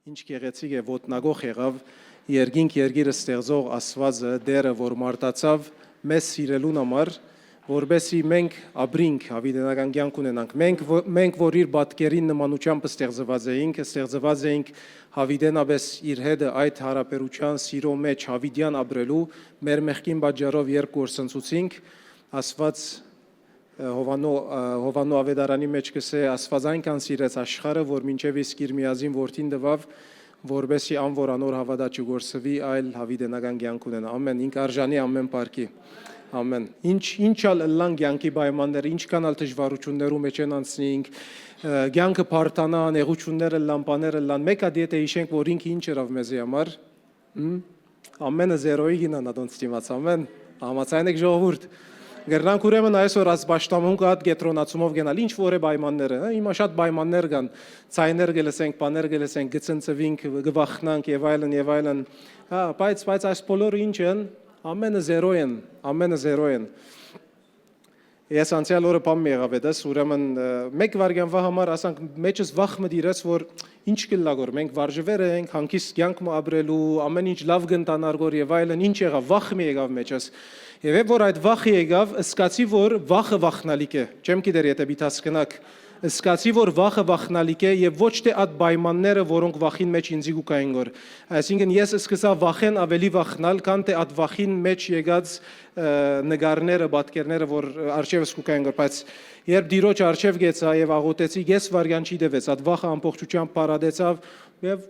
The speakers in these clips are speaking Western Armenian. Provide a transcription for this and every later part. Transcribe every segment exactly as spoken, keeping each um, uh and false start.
Ինչ գեղեցիկ է, ոտնակոխ եղաւ երկինք երկիր ստեղծող Աստուածը, Տէրը, որ մարդացաւ մեզ սիրելուն համար, որպեսզի մենք ապրինք, յաւիտենական կեանք ունենանք։ Մենք, ո-, մենք, որ իր պատկերին նմանությամբ ստեղծուած էինք, ստեղծուած էինք յաւիտենապէս իր հետը այդ յարաբերութեան սիրո մեջ յաւիտեան ապրելու, մեր մեղքին պատճառով երբ կորսնցուցինք, Աստուած Հովաննու, Հովաննու Աւետարանի մէջ կ'ըսէ. «Աստուած այնքան սիրեց աշխարհը, որ մինչեւ իսկ իր միածին որդին տուաւ, որպեսզի ան որ անոր հաւատայ չկորսուի, այլ յաւիտենական կեանք ունենայ»։ Ամեն, ինք արժանի ամեն փառքի։ Ամեն։ Ինչ, ինչ ալ ըլլան կեանքի պայմանները, ինչքան ալ դժուարութիւններու մէջ են անցնինք, ը, կեանքը բարդանայ, նեղութիւններ ըլլան, բաներ ըլլան, մէկ հատ եթէ յիշենք, որ ինքը ինչ ըրաւ մեզի համար, Հմ? Ամենը զերոյի գինան ատոնց դիմաց, ամեն։ Համաձայն եք, ժողովուրդ։ Կրնանք ուրեմն այսօր այս պաշտամունքը ատ կեդրոնացումով գնալ։ Ինչ որ է պայմանները, հա? Հիմա շատ պայմաններ կան, ձայներ կը լսենք, բաներ կը լսենք, կը ցնցուինք, կը վախնանք եւ այլն, եւ այլն։ Հա, բայց, բայց այս բոլորը ինչ են, ամենը զերոյ են, ամենը զերոյ են։ Ես անցեալ օրը բան մը եղաւ էտս, ուրեմն, ը, մէկ վայրկեան վա համար, ասանք, մեջս վախ մը դիրեց, որ ինչ կ'ըլլայ գոր, մենք վարժուեր ենք, հանգիստ կեանք մը ապրելու, ամեն ինչ լաւ կ'ընթանար գոր եւ այլն, ինչ եղաւ, վախ մը եղաւ մեջս։ Եւ երբ որ այդ վախը եկաւ, սկացի, որ վախը վախնալիք է, չեմ գիտեր եթէ պիտի հասկնաք, սկացի, որ վախը վախնալիք է եւ ոչ թէ այդ պայմանները, որոնք վախին մեջ ինձի կու գային գոր։ Այսինքն, ես սկսա վախեն ավելի վախնալ, քան թէ այդ վախին մեջ եկած, ը, նկարները, պատկերները, որ, ը, առջեւս կու գային գոր, բայց երբ Տիրոջ առջեւ գեցայ եւ աղօթեցի, կես վայրկեան չի տեւեց, այդ վախը ամբողջությամբ փարատեցաւ եւ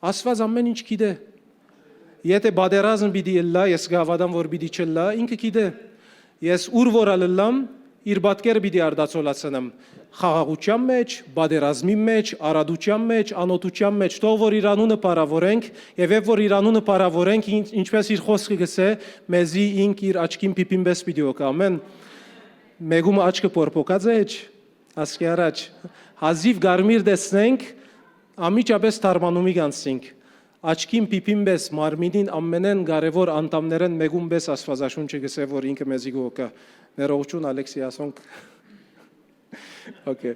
Աստուած ամեն ինչ գիտէ։ Եթէ պատերազմ պիտի ըլլայ, ես կհաւատամ, որ պիտի չըլլայ, ինքը գիտէ։ Ես ուր որ ալ ըլլամ, իր պատկերը պիտի արտացոլացնեմ։ Խաղաղութեան մեջ, պատերազմի մեջ, արատութեան մեջ, անօթութեան մեջ, թող որ իր անունը փառաւորենք, եւ երբ որ իր անունը փառաւորենք, ինչ-, ինչպես իր խօսքը կ'ըսէ, մեզի ինք իր աչքին պիպին պէս պիտի օգայ։ Ամեն։ Մեկումը աչքը փորփոքած է, էջ, ասկի առաջ, հազիւ կարմիր տեսնենք, անմիջապէս դարմանումի կանցնենք։ Աչքին պիպին պէս մարմինին ամենէն կարեւոր անդամներէն մեկուն պէս Աստուածաշունչը կ'ըսէ, որ ինքը մեզի կ'օգայ։ Ներողություն, Ալեքսի, ասոնք։ Okay։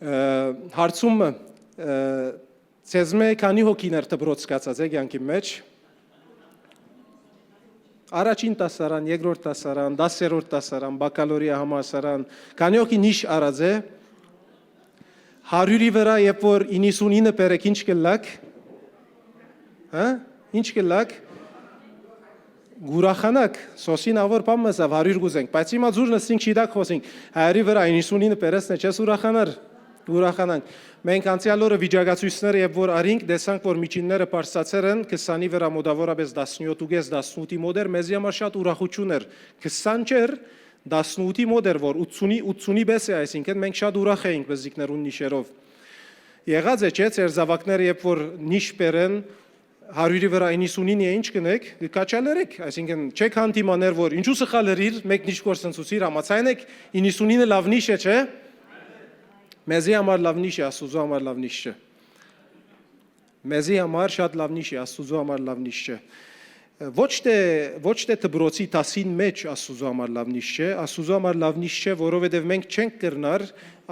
Ը, հարցումը, ը, ձեզմէ քանի՞ հոգիներ դպրոց գացած է կեանքի մեջ։ Առաջին դասարան, երկրորդ դասարան, դասերորդ դասարան, բակալորիա համալսարան, քանի՞ հոգի նիշ առած է։ Հարիւրի վրայ, երբ որ իննսունինը բերեք, ինչ կ'ըլլաք։ Հա՞, ինչ կ'ըլլաք։ Կ'ուրախանաք, սոսին ավոր բան մը սա, հարիւր կ'ուզենք, բայց հիմա ձուր նստինք, շիտակ խօսինք, հարիւրի վրայ իննսունինը բերես, նե չես ուրախանար։ Կ'ուրախանանք։ Մենք անցեալ օրը վիճակացոյցները երբ որ արինք, տեսանք, որ միջինները բարձրացեր են, քսանի վրայ մոտավորապես տասնյոթ ու կես, տասնութի մոտ էր, մեզի համար շատ ուրախություն էր։ Քսան չէր, տասնութի մոտ էր, որ ութսունի, ութսունի պէս է, այսինքն մենք շատ ուրախ էինք բզիկներուն նիշերով։ Եղած է, չէ՞, ձեր զաւակները երբ որ նիշ բերեն, հարիւրի վրայ իննսունին է, ինչ կ'ընեք, կը քաչալերեք, այսինքն չեք հանդիմաներ, որ ինչու սխալ ըրիր, մէկ նիշ կորսնցուցիր, համաձայն եք, իննսունինը լաւ նիշ է, չէ՞։ Մեզի համար լաւ նիշ է, Աստուծոյ համար լաւ նիշ չէ։ Մեզի համար շատ լաւ նիշ է, Աստուծոյ համար լաւ նիշ չէ։ Ոչ թէ, ոչ թէ դպրոցի դասին մեջ Աստուծոյ համար լաւ նիշ չէ, Աստուծոյ համար լաւ նիշ չէ, որովհետեւ մենք չենք կրնար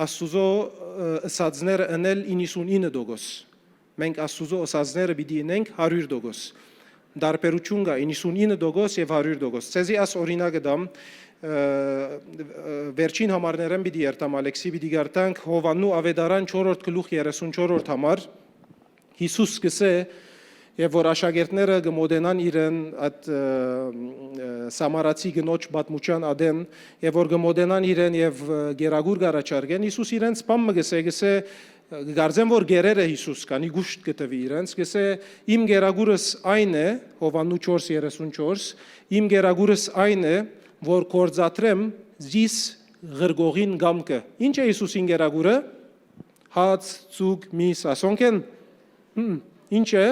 Աստուծոյ, ը, ըսածները ընել իննսունինը տոկոս։ Մենք Աստուծոյ ըսածները պիտի ընենք հարիւր տոկոս։ Տարբերութիւն կայ իննսունինը տոկոս եւ հարիւր տոկոս։ Ձեզի աս օրինակը տամ, ը, ը, վերջին համարներէն պիտի երթամ, Ալեքսի պիտի կարդանք Յովաննու Աւետարան չորրորդ գլուխ երեսունչորրորդ համար։ Յիսուս կ'ըսէ, եւ որ աշակերտները կը մոտենան իրեն այդ, ը, ը, սամարացի կնոջ պատմութեան ատեն, եւ որ կը մոտենան իրեն եւ, ը, կերակուր կ'առաջարկեն, Յիսուս իրենց բան մը կ'ըսէ, կ'ըսէ, կը կարծեմ, որ գերեր է Յիսուս, քանի գուշտ կը տուի իրենց, կ'ըսէ. «Իմ կերակուրս այն է», Յովաննու չորս երեսունչորս, «Իմ կերակուրս այն է, որ գործադրեմ զիս ղրկողին կամքը»։ Ի՞նչ է Յիսուսին կերակուրը։ Հաց, ծուկ, միս, ասոնք են։ Հմ, ի՞նչ է։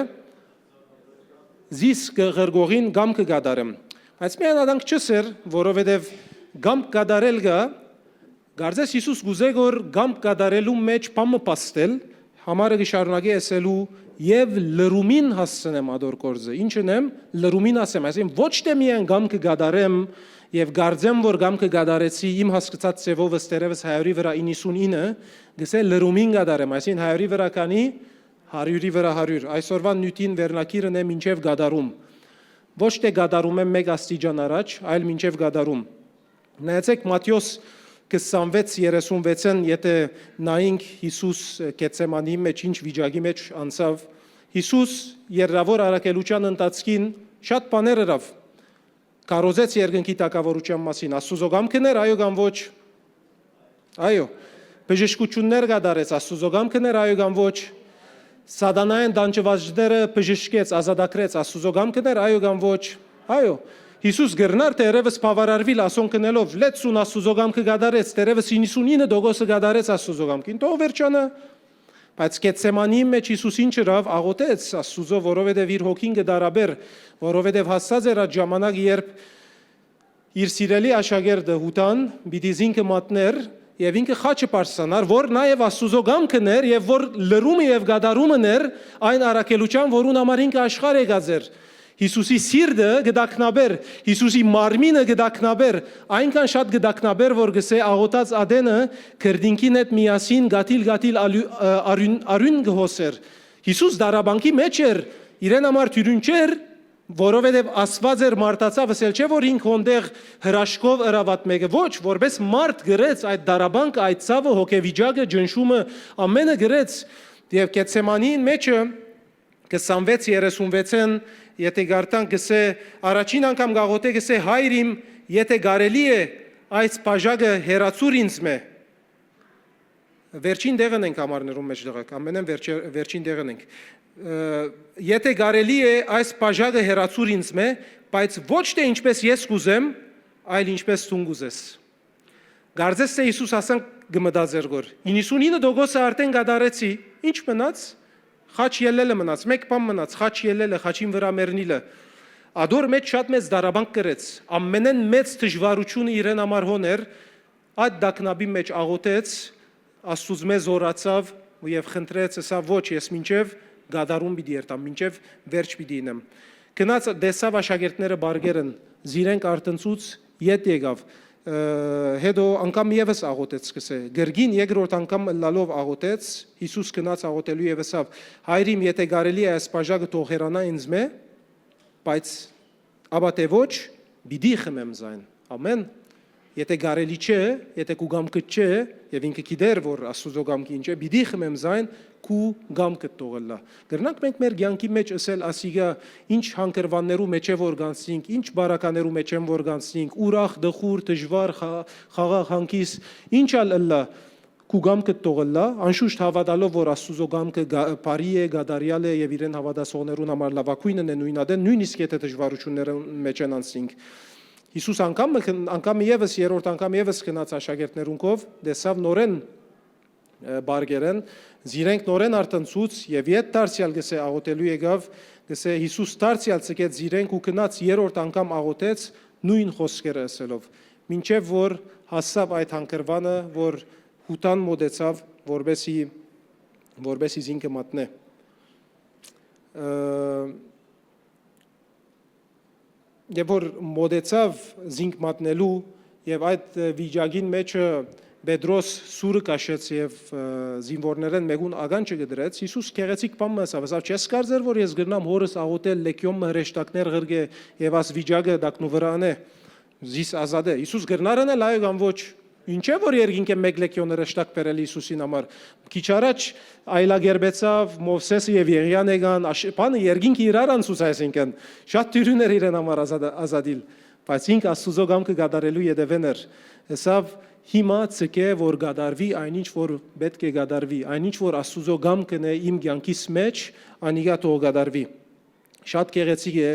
Զիս կը ղրկողին կամքը կատարեմ։ Բայց միայն ադանք չսեր, որովհետեւ կամք կատարել կա, կարծես Յիսուս կ'ուզէ որ կամք կատարելու մեջ բան մը փաստել, համարը կը շարունակի ըսելու. «Եւ լրումին հասցնեմ ատոր գործը»։ Ի՞նչ ընեմ, լրումին հասցնեմ, այսինքն ոչ թէ միայն կամքը կատարեմ եւ կարծեմ որ կամքը կատարեցի իմ հասկցած ձեւով, ըստ երեւս հարիւրի վրայ իննսունինը, կ'ըսէ լրումին կատարեմ, այսինքն հարիւրի վրայ քանի Հարիւրի վրայ հարիւր։ Այսօրուան նիւթին վերնագիրն է մինչեւ կատարում։ Ոչ թէ կատարումէն մէկ աստիճան առաջ, այլ մինչեւ կատարում։ Նայեցէք Մատթէոս քսանվեց երեսունվեցէն, եթէ նայինք Յիսուս Գեթսեմանիի մէջ ինչ վիճակի մէջ անցաւ։ Յիսուս երրորդ առաքելութեան ընթացքին շատ բաներ ըրաւ։ Քարոզեց երկնքի թագաւորութեան մասին։ Աստուծոյ կամքն էր, այո կամ ոչ։ Այո։ Բժշկութիւններ կատարեց, Աստուծոյ կամքն էր, այո կամ ոչ։ Սատանայէն տանջուածները բժշկեց, ազատագրեց, Աստուծոյ կամքն էր, այո կամ ոչ։ Այո։ Յիսուս կրնար թերեւս բաւարարուիլ ասոնք ընելով, լեցուն Աստուծոյ կամքը կատարեց, թերեւս իննսունինը տոկոսը կատարեց Աստուծոյ կամքին, թող վերջանայ։ Բայց Գեթսեմանիի մէջ Յիսուս ինչ ըրաւ, աղօթեց Աստուծոյ, որովհետեւ իր հոգին կը տարապէր, որովհետեւ հասած էր այդ ժամանակ, երբ իր սիրելի աշակերտը Յուդան պիտի զինքը մատնէր եւ ինքը խաչը պարսանար, որ նաեւ Աստուծոյ կամքն էր եւ որ լրումը եւ կատարումն էր այն առաքելութեան, որուն համար ինքը աշխարհ եկած էր։ Յիսուսի սիրտը կը տագնապէր, Յիսուսի մարմինը կը տագնապէր, այնքան շատ կը տագնապէր, որ կ'ըսէ, աղօթած ատենը քրտինքին հետ միասին կաթիլ-կաթիլ ալու-, ը, արիւն, արիւն կը հոսէր։ Յիսուս դարաբանքի մէջ էր, իրեն համար թիւրին չէր, որովհետեւ ասված էր, մարդացաւ, ըսել չէ, որ ինք հոնդեղ հրաշքով ըրաւ այդ մէկը, ոչ, որպէս մարդ կրեց այդ դարաբանքը, այդ ցաւը, հոգեվիճակը, ճնշումը, ամէնը կրեց։ Եւ Գեթսեմանիին մէջը քսանվեց երեսունվեցէն, եթէ կարդանք, կ'ըսէ, առաջին անգամ կ'աղօթէ, կ'ըսէ, «Հայր իմ, եթէ կարելի է, այս բաժակը հեռացուր ինձմէ»։ Վերջին տեղն ենք համարներուն մէջ, դղակ, ամենէն վերջը-, վերջին տեղն ենք։ Ը, «Եթէ կարելի է, այս բաժակը հեռացուր ինձմէ, բայց ոչ թէ ինչպես ես կ'ուզեմ, այլ ինչպես դուն կ'ուզես»։ Կարծես թէ Յիսուս ասանք կը մտածէր գոր. «Իննսունինը տոկոսը արդէն կատարեցի, ի՞նչ մնաց»։ Խաչ ելելը մնաց, մէկ բան մնաց, խաչ ելելը, խաչին վրայ մեռնիլը։ Ատոր մէջ շատ մեծ դարաբանք կրեց, ամենէն մեծ դժուարութիւնը իրեն համար հոն էր, այդ տագնապի մէջ աղօթեց, Աստուծմէ զօրացաւ եւ խնդրեց, ըսաւ. «Ոչ, ես մինչեւ կատարում պիտի երթամ, մինչեւ վերջ պիտի ինեմ»։ Գնաց, տեսաւ աշակերտները պարգերն, զիրենք արթնցուց, ետ եկաւ։ Ը, հետո անգամ եւս աղօթեց, կ'ըսէ։ Կրկին երկրորդ անգամ ըլլալով աղօթեց, Յիսուս գնաց աղօթելու եւ ըսաւ. «Հայր իմ, եթէ կարելի է, այս բաժակը թող հեռանայ ինձմէ, բայց ապա թէ ոչ, պիտի խմեմ զայն»։ Ամէն։ Եթէ կարելի չէ, եթէ քու կամքդ չէ, եւ ինքը գիտեր, որ Աստուծոյ կամքը ինչ է, պիտի խմեմ զայն, քու կամքդ թող ըլլայ։ Կրնանք մենք մեր կեանքի մէջ ըսել ասիկա, ինչ հանգրուաններու մէջ է որ գանցնինք, ինչ բարականերու մէջ են որ գանցնինք, ուրախ, տխուր, դժուար, խա-, խաղաղ, հանգիստ, ինչ ալ ըլլայ, քու կամքդ թող ըլլայ, անշուշտ հաւատալով որ Աստուծոյ կամքը գա-, բարի է, կատարեալ է եւ իրեն հաւատացողներուն համար լաւագոյնն է նոյնատեն, նոյնիսկ եթէ դժուարութիւններու մէջ են անցնինք։ Յիսուս անգամ մը, անգամ եւս, երրորդ անգամ եւս գնաց աշակերտներուն քով, տեսաւ նորէն, ը, պարգերեն, զիրենք նորէն արթնցուց եւ ետ դարձեալ, կ'ըսէ, աղօթելու եկաւ, կ'ըսէ, Յիսուս դարձեալ ցկեց զիրենք ու գնաց երրորդ անգամ աղօթեց նոյն խօսքերը ըսելով, մինչեւ որ հասաւ այդ հանգրուանը, որ Յուդան մօտեցաւ, որպեսի, որպեսի զինքը մատնէ։ Ը, Երբ որ մօտեցաւ զինք մատնելու եւ այդ, ը, վիճակին մէջը Պետրոս սուրը կաշեց եւ, ը, զինուորներէն մէկուն ականջը կտրեց, Յիսուս գեղեցիկ բան մը ըսաւ, ըսաւ. «Չես կարծեր որ ես կրնամ հորս աղօթել լեգիոն մը հրեշտակներ ղրկէ եւ աս վիճակը տակնու վրայ անէ, զիս ազատէ»։ Յիսուս կրնար ընել, այո կամ ոչ։ Ինչէ՞ որ երկինքէ մէկ լեգիոն հրեշտակ բերել Յիսուսին համար։ Քիչ առաջ այլագերբեցաւ, Մովսէսը եւ Եղիան եկան, աշ-, բանը երկինքը իրար անցուց, այսինքն, շատ դիւրին էր իրեն համար ազատ-, ազատիլ, բայց ինք Աստուծոյ կամքը կատարելու ետեւէն էր։ Ըսաւ. «Հիմա ցկէ որ կատարուի այնինչ որ պէտք է կատարուի, այնինչ որ Աստուծոյ կամքն է իմ կեանքիս մէջ, անիկա թող կատարուի»։ Շատ գեղեցիկ է,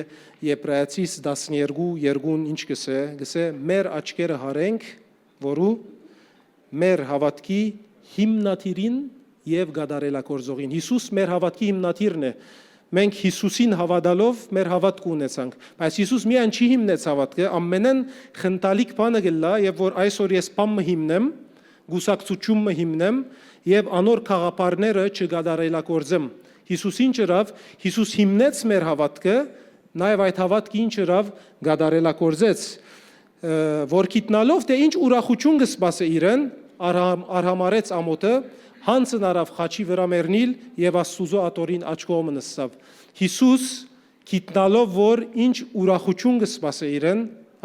Եբրայեցիս տասներկու երկուն ինչ կ'ըսէ, կ'ըսէ. «Մեր աչքերը յարենք որու, մեր հաւատքի հիմնադիրին եւ կատարելագործողին»։ Յիսուս մեր հաւատքի հիմնադիրն է։ Մենք Յիսուսին հաւատալով մեր հաւատք ունեցանք, բայց Յիսուս միայն չի հիմնեց հաւատքը, ամենէն խնդալիք բանը կ'ըլլայ, եւ որ այսօր ես բան մը հիմնեմ, կուսակցութիւն մը հիմնեմ եւ անոր գաղափարները չկատարելագործեմ։ Յիսուս ինչ ըրաւ, Յիսուս հիմնեց մեր հաւատքը, նաեւ այդ հաւատքը ինչ ըրաւ, կատարելագործեց, ը, որ գիտնալով թէ ինչ ուրախութիւն կը սպասէ իրեն, արհամ-, արհամարեց ամօթը, յանձն առաւ խաչի վրայ մեռնիլ եւ Աստուծոյ աթոռին աջ կողմը նստաւ։ Յիսուս, գիտնալով որ ինչ ուրախութիւն կը սպասէ իրեն,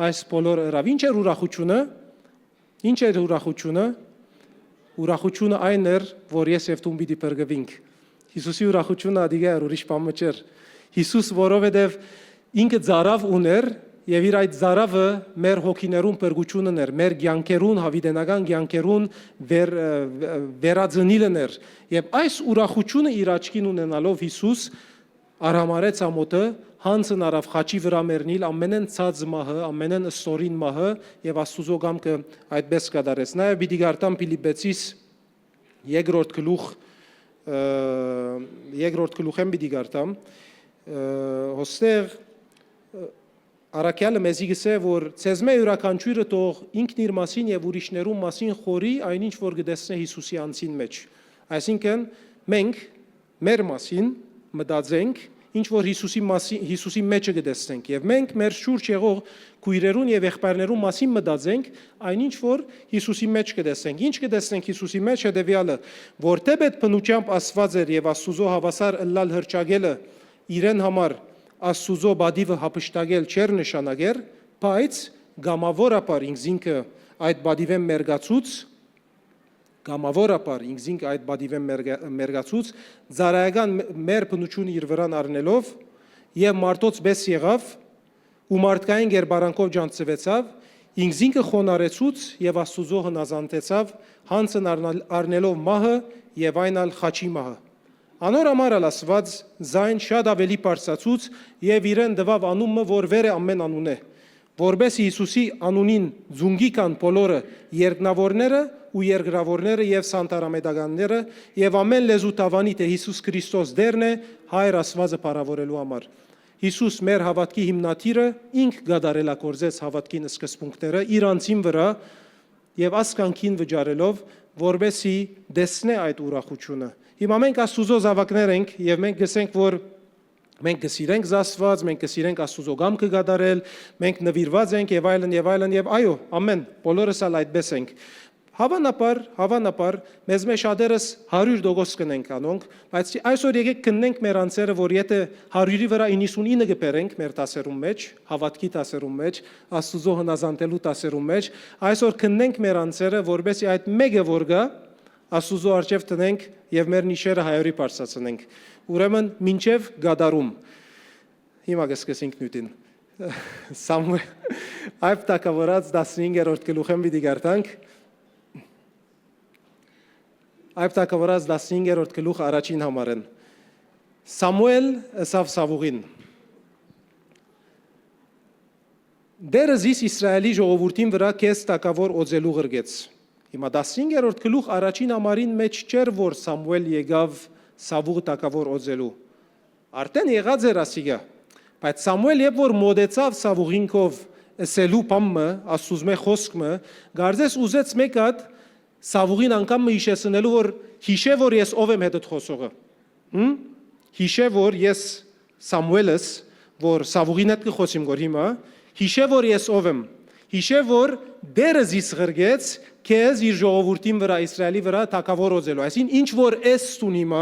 այս բոլորը ըրաւ։ Ի՞նչ էր ուրախութիւնը։ Ի՞նչ էր ուրախութիւնը։ Ուրախութիւնը այն էր, որ ես եւ դուն պիտի փրկուինք։ Յիսուսի ուրախութիւնը ատիկա էր, ուրիշ բան մը չէր։ Յիսուս, որովհետեւ ինքը ծարաւ ունէր, եւ իր այդ ծարաւը մեր հոգիներուն փրկութիւնն էր, մեր կեանքերուն, յաւիտենական կեանքերուն վեր-, ը, վերածնիլն էր։ Եւ այս ուրախութիւնը իր աչքին ունենալով, Յիսուս արհամարեց ամօթը, յանձն առաւ խաչի վրայ մեռնիլ, ամենէն ցած մահը, ամենէն ստորին մահը, եւ Աստուծոյ կամքը այդպէս կատարեց։ Նաեւ պիտի կարդամ Փիլիպպեցիս երկրորդ գլուխ, ը, երկրորդ գլուխէն պիտի կարդամ, ը, հոստեղ, ը, առաքեալը մեզի կ'ըսէ, որ ձեզմէ իւրաքանչիւրը թող ինքն իր մասին եւ ուրիշներուն մասին խորհի այն ինչ որ կը տեսնէ Յիսուսի անձին մէջ։ Այսինքն, մենք մեր մասին մտածենք, ինչ որ Յիսուսի մասի-, Յիսուսի մէջը կը տեսնենք, եւ մենք մեր շուրջ եղող քոյրերուն եւ եղբայրներուն մասին մտածենք, այն ինչ որ Յիսուսի մէջ կը տեսնենք։ Ինչ կը տեսնենք Յիսուսի մէջ, հետեւեալը, որ թէպէտ բնութեամբ Աստուած էր եւ Աստուծոյ հաւասար ըլլալ հռչակելը իրեն համար Աստուծոյ պատիւը յափշտակել չէր նշանակեր, բայց կամաւորաբար ինքզինքը այդ պատիւէն մերկացուց, կամաւորաբար ինքզինք այդ պատիւէն մերկա-, մերկացուց, ծառայական մե-, մեր բնութիւնը իր վրան առնելով եւ մարդոց պէս եղաւ ու մարդկային կերպարանքով ճանչցուեցաւ, ինքզինքը խոնարհեցուց եւ Աստուծոյ հնազանդեցաւ, յանձն առնալ-, առնելով մահը եւ այն ալ խաչի մահը։ Անոր համար ալ Աստուած զայն շատ աւելի բարձրացուց եւ իրեն տուաւ անուն մը, որ վեր է ամէն անունէ, որպէս Յիսուսի անունին ծունկի կան բոլորը երկնաւորները ու երկրաւորները եւ սանտարամետականները, եւ ամէն լեզու դաւանի թէ Յիսուս Քրիստոս Տէրն է, Հայր Աստուածը փառաւորելու համար։ Յիսուս մեր հաւատքի հիմնադիրը, ինք կատարելագործեց հաւատքին սկզբունքները իր անձին վրայ եւ ասկան գին վճարելով, որպէսզի տեսնէ այդ ուրախութիւնը։ Հիմա մենք Աստուծոյ զաւակներ ենք եւ մենք կ'ըսենք, որ մենք կը սիրենք Աստուած, մենք կը սիրենք Աստուծոյ կամքը կատարել, մենք նուիրուած ենք եւ այլն, եւ այլն, եւ այո, ամէն, բոլորս ալ այդպէս ենք։ Հաւանաբար, հաւանաբար, մեզմէ շատերս հարիւր տոկոս կ'ընենք անոնք, բայց այսօր եկեք քննենք մեր անձերը, որ եթէ հարիւրի վրայ իննսունինը կը բերենք մեր դասերուն մէջ, հաւատքի դասերուն մէջ, Աստուծոյ հնազանդելու դասերուն մէջ, այսօր քննենք մեր անձերը, որպէսզի այդ մէկը որ կայ, Աստուծոյ առջեւ դնենք եւ մեր նիշերը հայորի բարձրացնենք։ Ուրեմն, մինչեւ կատարում։ Հիմա կը սկսենք նիւթին։ Սամուէ-, Այբ թագաւորաց տասնհինգերորդ գլուխէն պիտի կարդանք։ Այբ թագաւորաց տասնհինգերորդ գլուխ առաջին համարէն։ Սամուէլ ըսաւ Սաւուղին. «Տէրը զիս Իսրայէլի ժողովուրդին վրայ քեզ թագաւոր օծելու ղրկեց»։ Հիմա տասնհինգերորդ գլուխ առաջին համարին մէջ չէր, որ Սամուէլ եկաւ Սաւուղ թագաւոր օծելու։ Արդէն եղած էր ասիկա։ Բայց Սամուէլ, երբ որ մօտեցաւ Սաւուղին քով ըսելու բան մը, Աստուծմէ խօսք մը, կարծես ուզեց մէկ հատ Սաւուղին անգամ մը յիշեցնելու, որ յիշէ, որ ես ով եմ հետդ խօսողը։ Հմ? Յիշէ, որ ես Սամուէլս, որ Սաւուղին հետ կը խօսիմ գոր հիմա, յիշէ, որ ես ով եմ։ Յիշէ, որ Տէրը զիս ղրկեց քեզ իր ժողովուրդին վրայ, Իսրայէլի վրայ թագաւոր օծելու։ Այսինքն, ինչ որ ես տուն հիմա,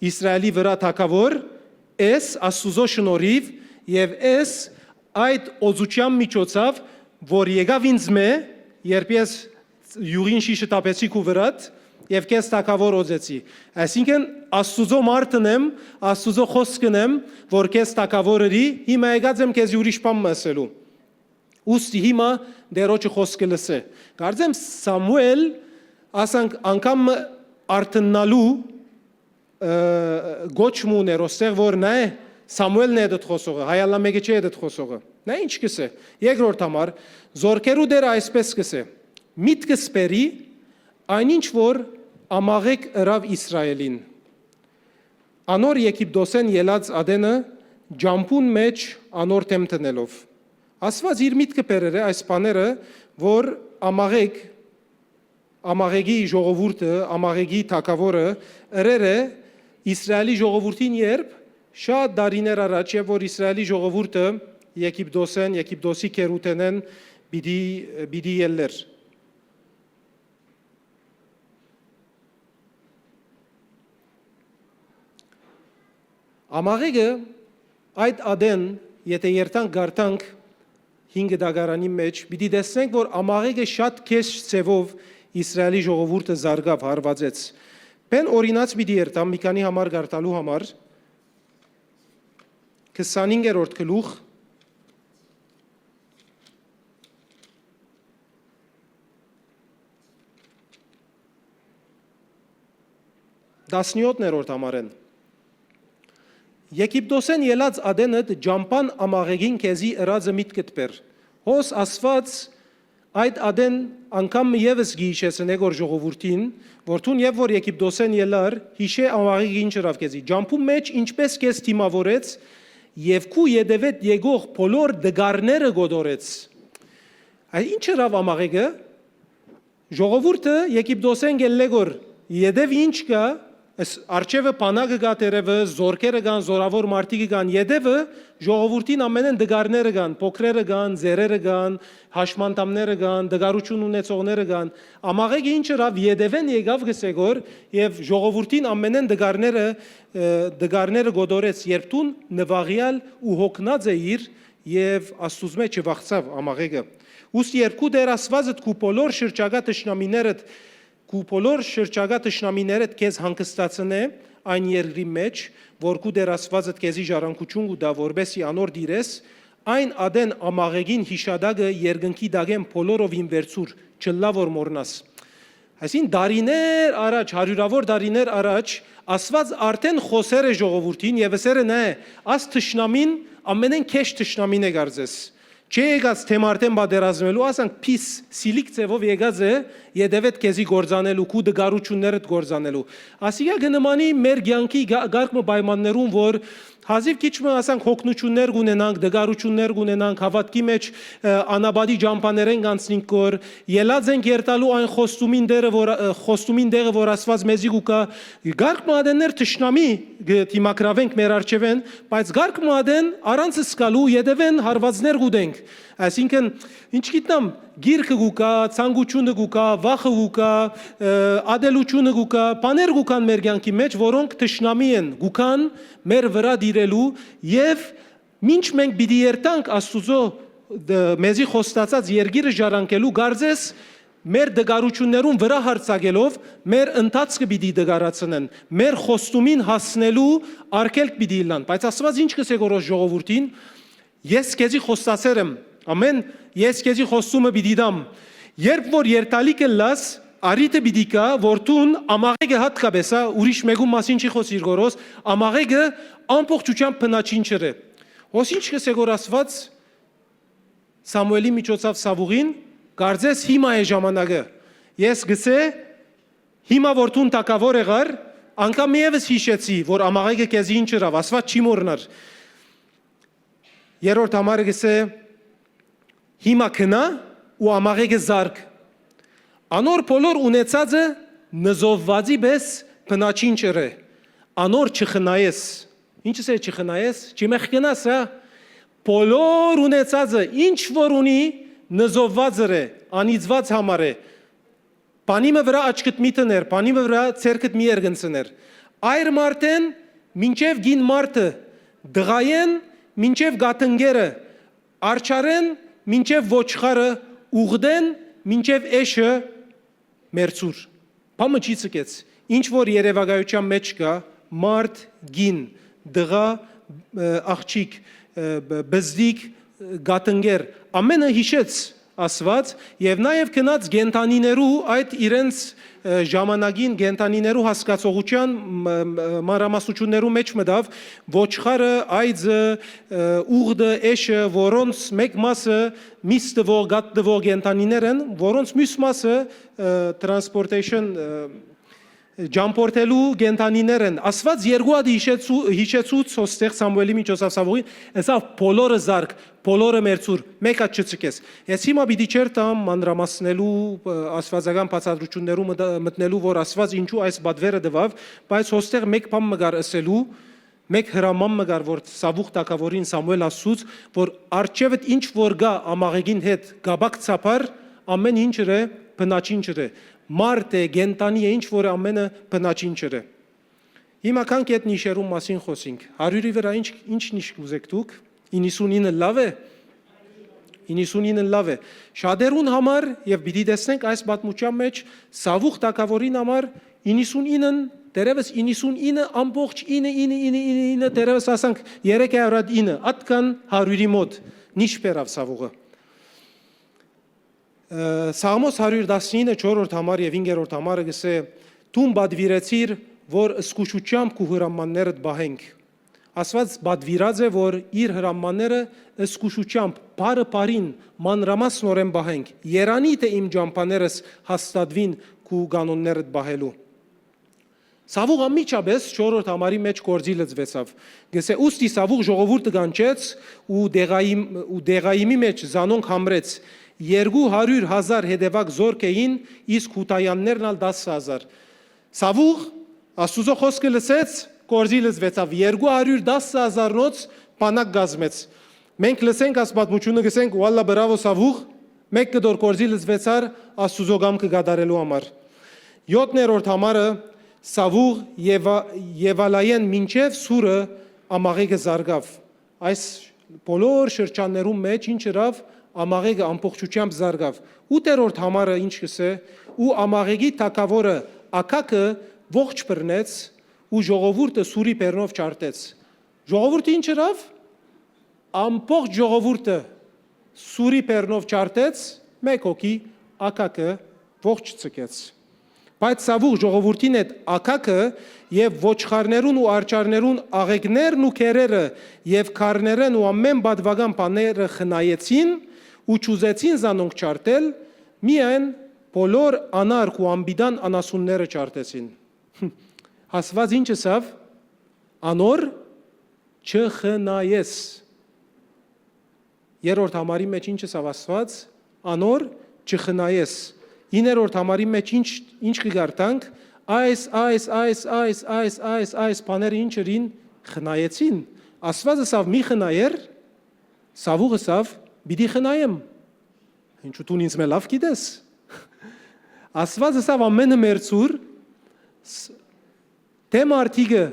Իսրայէլի վրայ թագաւոր, ես Աստուծոյ շնորհիւ եւ ես այդ օծութեան միջոցաւ, որ եկաւ ինձմէ, երբ ես իւղին շիշը թափեցի քու վրադ եւ քեզ թագաւոր օծեցի։ Այսինքն, Աստուծոյ մարդն եմ, Աստուծոյ խօսքն եմ, որ քեզ թագաւոր ըրի, հիմա եկած եմ քեզի ուրիշ բան մը ըսելու։ Ուստի հիմա Տէրոջը խօսքը լսէ։ Կարծեմ Սամուէլ, ասանք, անգամ մը արթննալու, ը, գոչ մը ուներ, ոստեղ որ նայ, Սամուէլն է այդ խօսողը, հայ ալլա մէկը չէ այդ խօսողը։ Նայ ինչ կ'ըսէ։ Երկրորդ համար, Զորքերու Տէրը այսպէս կ'ըսէ. «Միտքս բերի, այն ինչ որ Ամաղեկ ըրաւ Իսրայէլին, անոր Եգիպտոսէն ելած ատենը ճամբուն մէջ անոր դէմ դնելով»։ Աստուած իր միտքը բերեր է այս բաները, որ Ամաղեկ, Ամաղեգի ժողովուրդը, Ամաղեգի թագաւորը ըրեր է Իսրայէլի ժողովուրդին, երբ շատ տարիներ առաջ, երբ որ Իսրայէլի ժողովուրդը Եգիպտոսէն, Եգիպտոսի գերութենէն պիտի, պիտի ելլեր։ Ամաղեկը, այդ ատեն, եթէ երթանք կարդանք հինգ դագարանի մէջ, պիտի տեսնենք, որ ամաղեկը շատ քեշ ձևով Իսրայելի ժողովուրդը զարգաւ, հարուածեց։ Բեն օրինաց պիտի երթամ, մի քանի համար կարդալու համար, քսանհինգերորդ գլուխ, տասնեօթներորդ համարէն։ Եգիպտոսէն ելած ատենդ ճամբան ամաղեկին քեզի ըրածը միտքդ բեր։ Հոս ասված այդ ատեն անգամ մը ևս կը յիշեցնէ գոր ժողովուրդին, որ դուն երբ որ Եգիպտոսէն ելար, յիշէ ամաղեկը ինչ ըրաւ քեզի։ Ճամբու մէջ ինչպէս քեզ դիմաւորեց եւ քու ետեւէդ եկող բոլոր դկարները կոտորեց։ Այ ինչ ըրաւ ամաղեկը, ժողովուրդը Եգիպտոսէն գելլեգոր, ետեւ ինչ կայ, այս արջևը բանակը կայ, դերևը զորքերը կան, զորաւոր մարդիկը կան, ետեւը ժողովուրդին ամենէն դկարները կան, փոքրերը կան, ծերերը կան, հաշմանդամները կան, դկարութիւն ունեցողները կան։ Ամաղեկը ինչ ըրաւ, ետեւէն եկաւ գսեգոր եւ ժողովուրդին ամենէն դկարները, ը, դկարները կոտորեց, երբ դուն նուաղեալ ու հոգնած էիր, եւ Աստուծմէ չվախցաւ ամաղեկը։ Ուստի երբ քու Տէր Աստուածդ քու բոլոր շրջակայ թշնամիներդ, քու բոլոր շրջակայ թշնամիներդ քեզ հանգստացնէ այն երկրի մէջ, որ քու Տէր Աստուածդ քեզի ժառանգութիւն կու տայ, որպէս զի անոր տիրես, այն ատեն ամաղեկին յիշատակը երկնքի տակէն բոլորովին վերցուր, չըլլայ որ մոռնաս։ Այսինքն, տարիներ առաջ, հարիւրաւոր տարիներ առաջ, Աստուած արդէն խօսեր է ժողովուրդին եւ ըսեր է. «Նայ, աս թշնամին ամենէն քեշ թշնամին է կարծես։ Չէ եկած թեմ արդէն պատերազմելու, ասանք, փիս, սիլիկ ձևով եկած է ետեւէդ քեզի կործանելու, քու դկարութիւններդ կործանելու»։ Ասիկա կը նմանի մեր կեանքի գա-, կարգ մը պայմաններուն, որ հազիւ քիչ մը, ասանք, հոգնութիւններ կունենանք, դկարութիւններ կունենանք, հաւատքի մէջ, ը, անապատի ճամբաներէն կանցնինք գոր, ելած ենք երթալու այն խոստումին դերը, որ, ը, խոստումին դեղը, որ Աստուած մեզի կու կայ, կարգ մը ատեններ թշնամի կը դիմագրավենք մեր առջեւէն, բայց կարգ մը ատեն առանց զգալու ետեւէն հարուածներ կուտենք։ Այսինքն, ինչ գիտնամ, գիրքը կու կայ, ցանկութիւնը կու կայ, վախը կու կայ, ը, ատելութիւնը կու կայ, բաներ կու կան մեր կեանքի մէջ, որոնք թշնամի են, կու կան, մեր վրայ տիրելու եւ մինչ մենք պիտի երթանք Աստուծոյ դ-, մեզի խոստացած երկիրը ժառանգելու, կարծես մեր դկարութիւններուն վրայ յարձակելով մեր ընթացքը պիտի դկարացնեն, մեր խոստումին հասնելու արգելք պիտի ըլլան։ Բայց Աստուած ինչ կ'ըսէ գորոս ժողովուրդին, ես քեզի խոստացեր եմ, ամէն, ես քեզի խոստումը պիտի տամ։ Երբ որ երթալի կ'ըլլաս, առիթը պիտի գայ, որ դուն ամաղեկը հատկապես, հա, ուրիշ մեկուն մասին չի խօսիր գորոս, ամաղեկը ամբողջությամբ բնաչին չըրէ։ Հոս ինչ կ'ըսէ գոր Աստուած Սամուէլի միջոցով Սաւուղին, կարծես հիմա է ժամանակը։ Ես կ'ըսէ, հիմա որ դուն թագաւոր եղար, անգամ ևս յիշեցի, որ ամաղեկը քեզի ինչ ըրաւ, Աստուած չի մոռնար։ Երրորդ համարը կ'ըսէ, հիմա գնա ու ամաղեկը զարգ։ Անոր բոլոր ունեցածը նզովուածի պէս բնաչին չըրէ, անոր չխնայես։ Ինչ ըսէ չխնայես, չմեղկնաս, հա։ Բոլոր ունեցածը, ինչ որ ունի, նզովուած ըրէ, անիծուած համարէ, բանի մը վրայ աչքդ մի դներ, բանի մը վրայ ձեռքդ մի երկնցներ։ Այր մարդէն մինչեւ կին մարդը, տղայէն մինչեւ կաթնկերը, արջարէն մինչեւ ոչխարը, ուղտէն մինչեւ էշը մերձուր։ Բան մը չի ցկեց։ Ինչ որ երևակայութեան մէջ կայ, մարդ, կին, տղայ, ը, աղջիկ, ը, բ-, բզդիկ, ը, կաթնկեր, ամէնը յիշեց Աստուած, եւ նաեւ գնաց կենդանիներու այդ իրենց, ը, ժամանակին կենդանիներու հասկացողութեան մ-, մ-, մանրամասնութիւններու մէջ մտաւ, ոչխարը, այծը, ը, ուղտը, էշը, որոնց մէկ մասը, միս տուող, գաթ տուող կենդանիներ են, որոնց միւս մասը, ը, transportation, ը, ճամբորդելու կենդանիներ են։ Աստուած երկու հատ յիշեցու-, յիշեցուց հոստեղ Սամուէլի միջոցով Սաւուղին, ըսաւ. «Բոլորը զարգ, բոլորը մերձուր, մէկ հատ չցկես»։ Ես հիմա պիտի չերթամ մանրամասնելու, ը, աստվածական բացատրություններու մտ-, մտնելու, որ Աստուած ինչու այս պատվերը տուաւ, բայց հոստեղ մէկ բան մը կար ըսելու, մէկ հրաման մը կար, որ Սաւուղ թագաւորին Սամուէլ ասուց, որ արջեւդ ինչ որ կայ ամաղեկին հետ կապակցաբար, ամէն ինչ ըրէ, բնաչին չըրէ։ Մարդ է, կենդանի է, ինչ որ է, ամէնը բնաչին չըրէ։ Հիմա կան կետ նիշերուն մասին խօսինք։ Հարիւրի վրայ ինչ, ինչ նիշ կ'ուզէք դուք։ Իննսունինը լաւ է։ Իննսունինը լաւ է։ Շատերուն համար, եւ պիտի տեսնենք այս պատմութեան մէջ, Սաւուղ թագաւորին համար իննսունինը, դերեւս իննսունինը ամբողջ ինը, ինը, ինը, ինը, ինը, դերեւս ասանք երեք հարիւր ինը, ատկան հարիւրի մօտ նիշ բերաւ Սաւուղը։ Սաղմոս հարիւր տասնինը, չորրորդ համար եւ հինգերորդ համարը կ'ըսէ. «Դուն պատուիրեցիր, որ զգուշութեամբ քու հրամաններդ պահենք»։ Աստուած պատուիրած է, որ իր հրամանները զգուշութեամբ, բարը բարին, մանրամասնօրէն պահենք։ «Երանի թէ իմ ճամբաներս հաստատուին քու կանոններդ պահելու»։ Սաւուղ անմիջապէս չորրորդ համարի մէջ գործի լծուեցաւ։ Կ'ըսէ. «Ուստի Սաւուղ ժողովուրդը կանչեց ու Դեղայիմ-, ու Դեղայիմի մէջ զանոնք համրեց։ Երկու հարիւր հազար հետեւակ զօրք էին, իսկ Յուդայաններն ալ տասը հազար»։ Սաւուղ Աստուծոյ խօսքը լսեց, գործի լծուեցաւ, երկու հարիւր տասը հազարնոց բանակ կազմեց։ Մենք լսենք այս պատմութիւնը, կ'ըսենք. «Ուալլա, բրաւո, Սաւուղ, մէկ կտոր գործի լծուեցար, Աստուծոյ կամքը կատարելու համար»։ Յոթներորդ համարը. «Սաւուղ Եվա-, Եվալայէն մինչեւ Սուրը ամաղեկը զարկաւ»։ Այս բոլոր շրջաններուն մէջ ինչ ըրաւ, ամաղեկը ամբողջութեամբ զարկաւ։ Ութերորդ համարը ինչ կ'ըսէ. «Ու ամաղեկի թագաւորը Ագագը ողջ բռնեց ու ժողովուրդը Սուրի բեռնով ջարդեց»։ Ժողովուրդը ինչ ըրաւ։ Ամբողջ ժողովուրդը Սուրի բեռնով ջարդեց, մէկ հոգի Ագագը ողջ ձգեց։ Բայց Սաւուղ ժողովուրդին հետ Ագագը եւ ոչխարներուն ու արջառներուն աղէկներն ու գերերը եւ քարներէն ու ամէն պատուական բաները խնայեցին ու չուզեցին զանոնք ջարդել, միայն բոլոր անարգ ու անպիտան անասունները ջարդեցին։ Աստուած ինչ ըսաւ. «Անոր չխնայես»։ Երրորդ համարի մէջ ինչ ըսաւ Աստուած. «Անոր չխնայես»։ Իններորդ համարի մէջ ինչ, ինչ կը կարդանք. «Այս, այս, այս, այս, այս, այս, այս բաները ինչ ըրին, խնայեցին»։ Աստուած ըսաւ. «Մի խնայեր»։ Սաւուղ ըսաւ. «Պիտի խնայեմ»։ Ինչու, դուն ինծմէ լաւ գիտես։ Աստուած ըսաւ. «Ամէնը մերցուր, ս-, թէ մարդիկը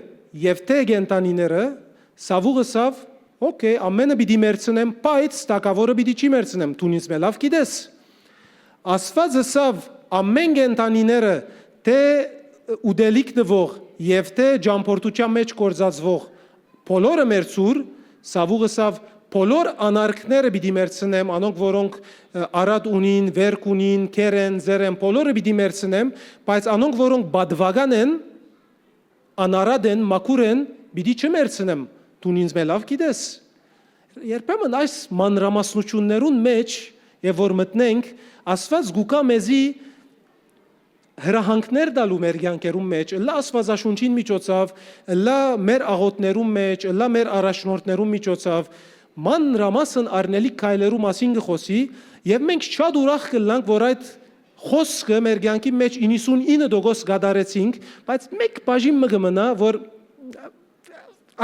եւ թէ կենդանիները»։ Սաւուղ ըսաւ. «Օքէյ, ամէնը պիտի մերցնեմ, բայց թագաւորը պիտի չի մերցնեմ, դուն ինծմէ լաւ գիտես»։ Աստուած ըսաւ. «Ամէն կենդանիները, թէ ուտելիք տուող եւ թէ ճամբորդութեան մէջ գործածուող, բոլորը մերցուր»։ Սաւուղ ըսաւ. «Բոլոր անարգները պիտի մերցնեմ, անոնք, որոնք, ը, արատ ունին, վերք ունին, գեր են, զեր են, բոլորը պիտի մերցնեմ, բայց անոնք, որոնք պատուական են, անարատ են, մաքուր են, պիտի չմերցնեմ, դուն ինծմէ լաւ գիտես»։ Երբեմն այս մանրամասնութիւններուն մէջ, եւ որ մտնենք, Աստուած կու գայ մեզի հրահանգներ տալու մեր կեանքերուն մէջ, ըլլայ Աստուածաշունչին միջոցով, ըլլայ մեր աղօթքներուն մէջ, ըլլայ մեր առաջնորդներուն միջոցով, մանրամասն առնելիք քայլերու մասին կը խօսի, եւ մենք շատ ուրախ կ'ըլլանք, որ այդ խօսքը մեր կեանքի մէջ իննսունինը տոկոս կատարեցինք, բայց մէկ բաժին մը կը մնայ, որ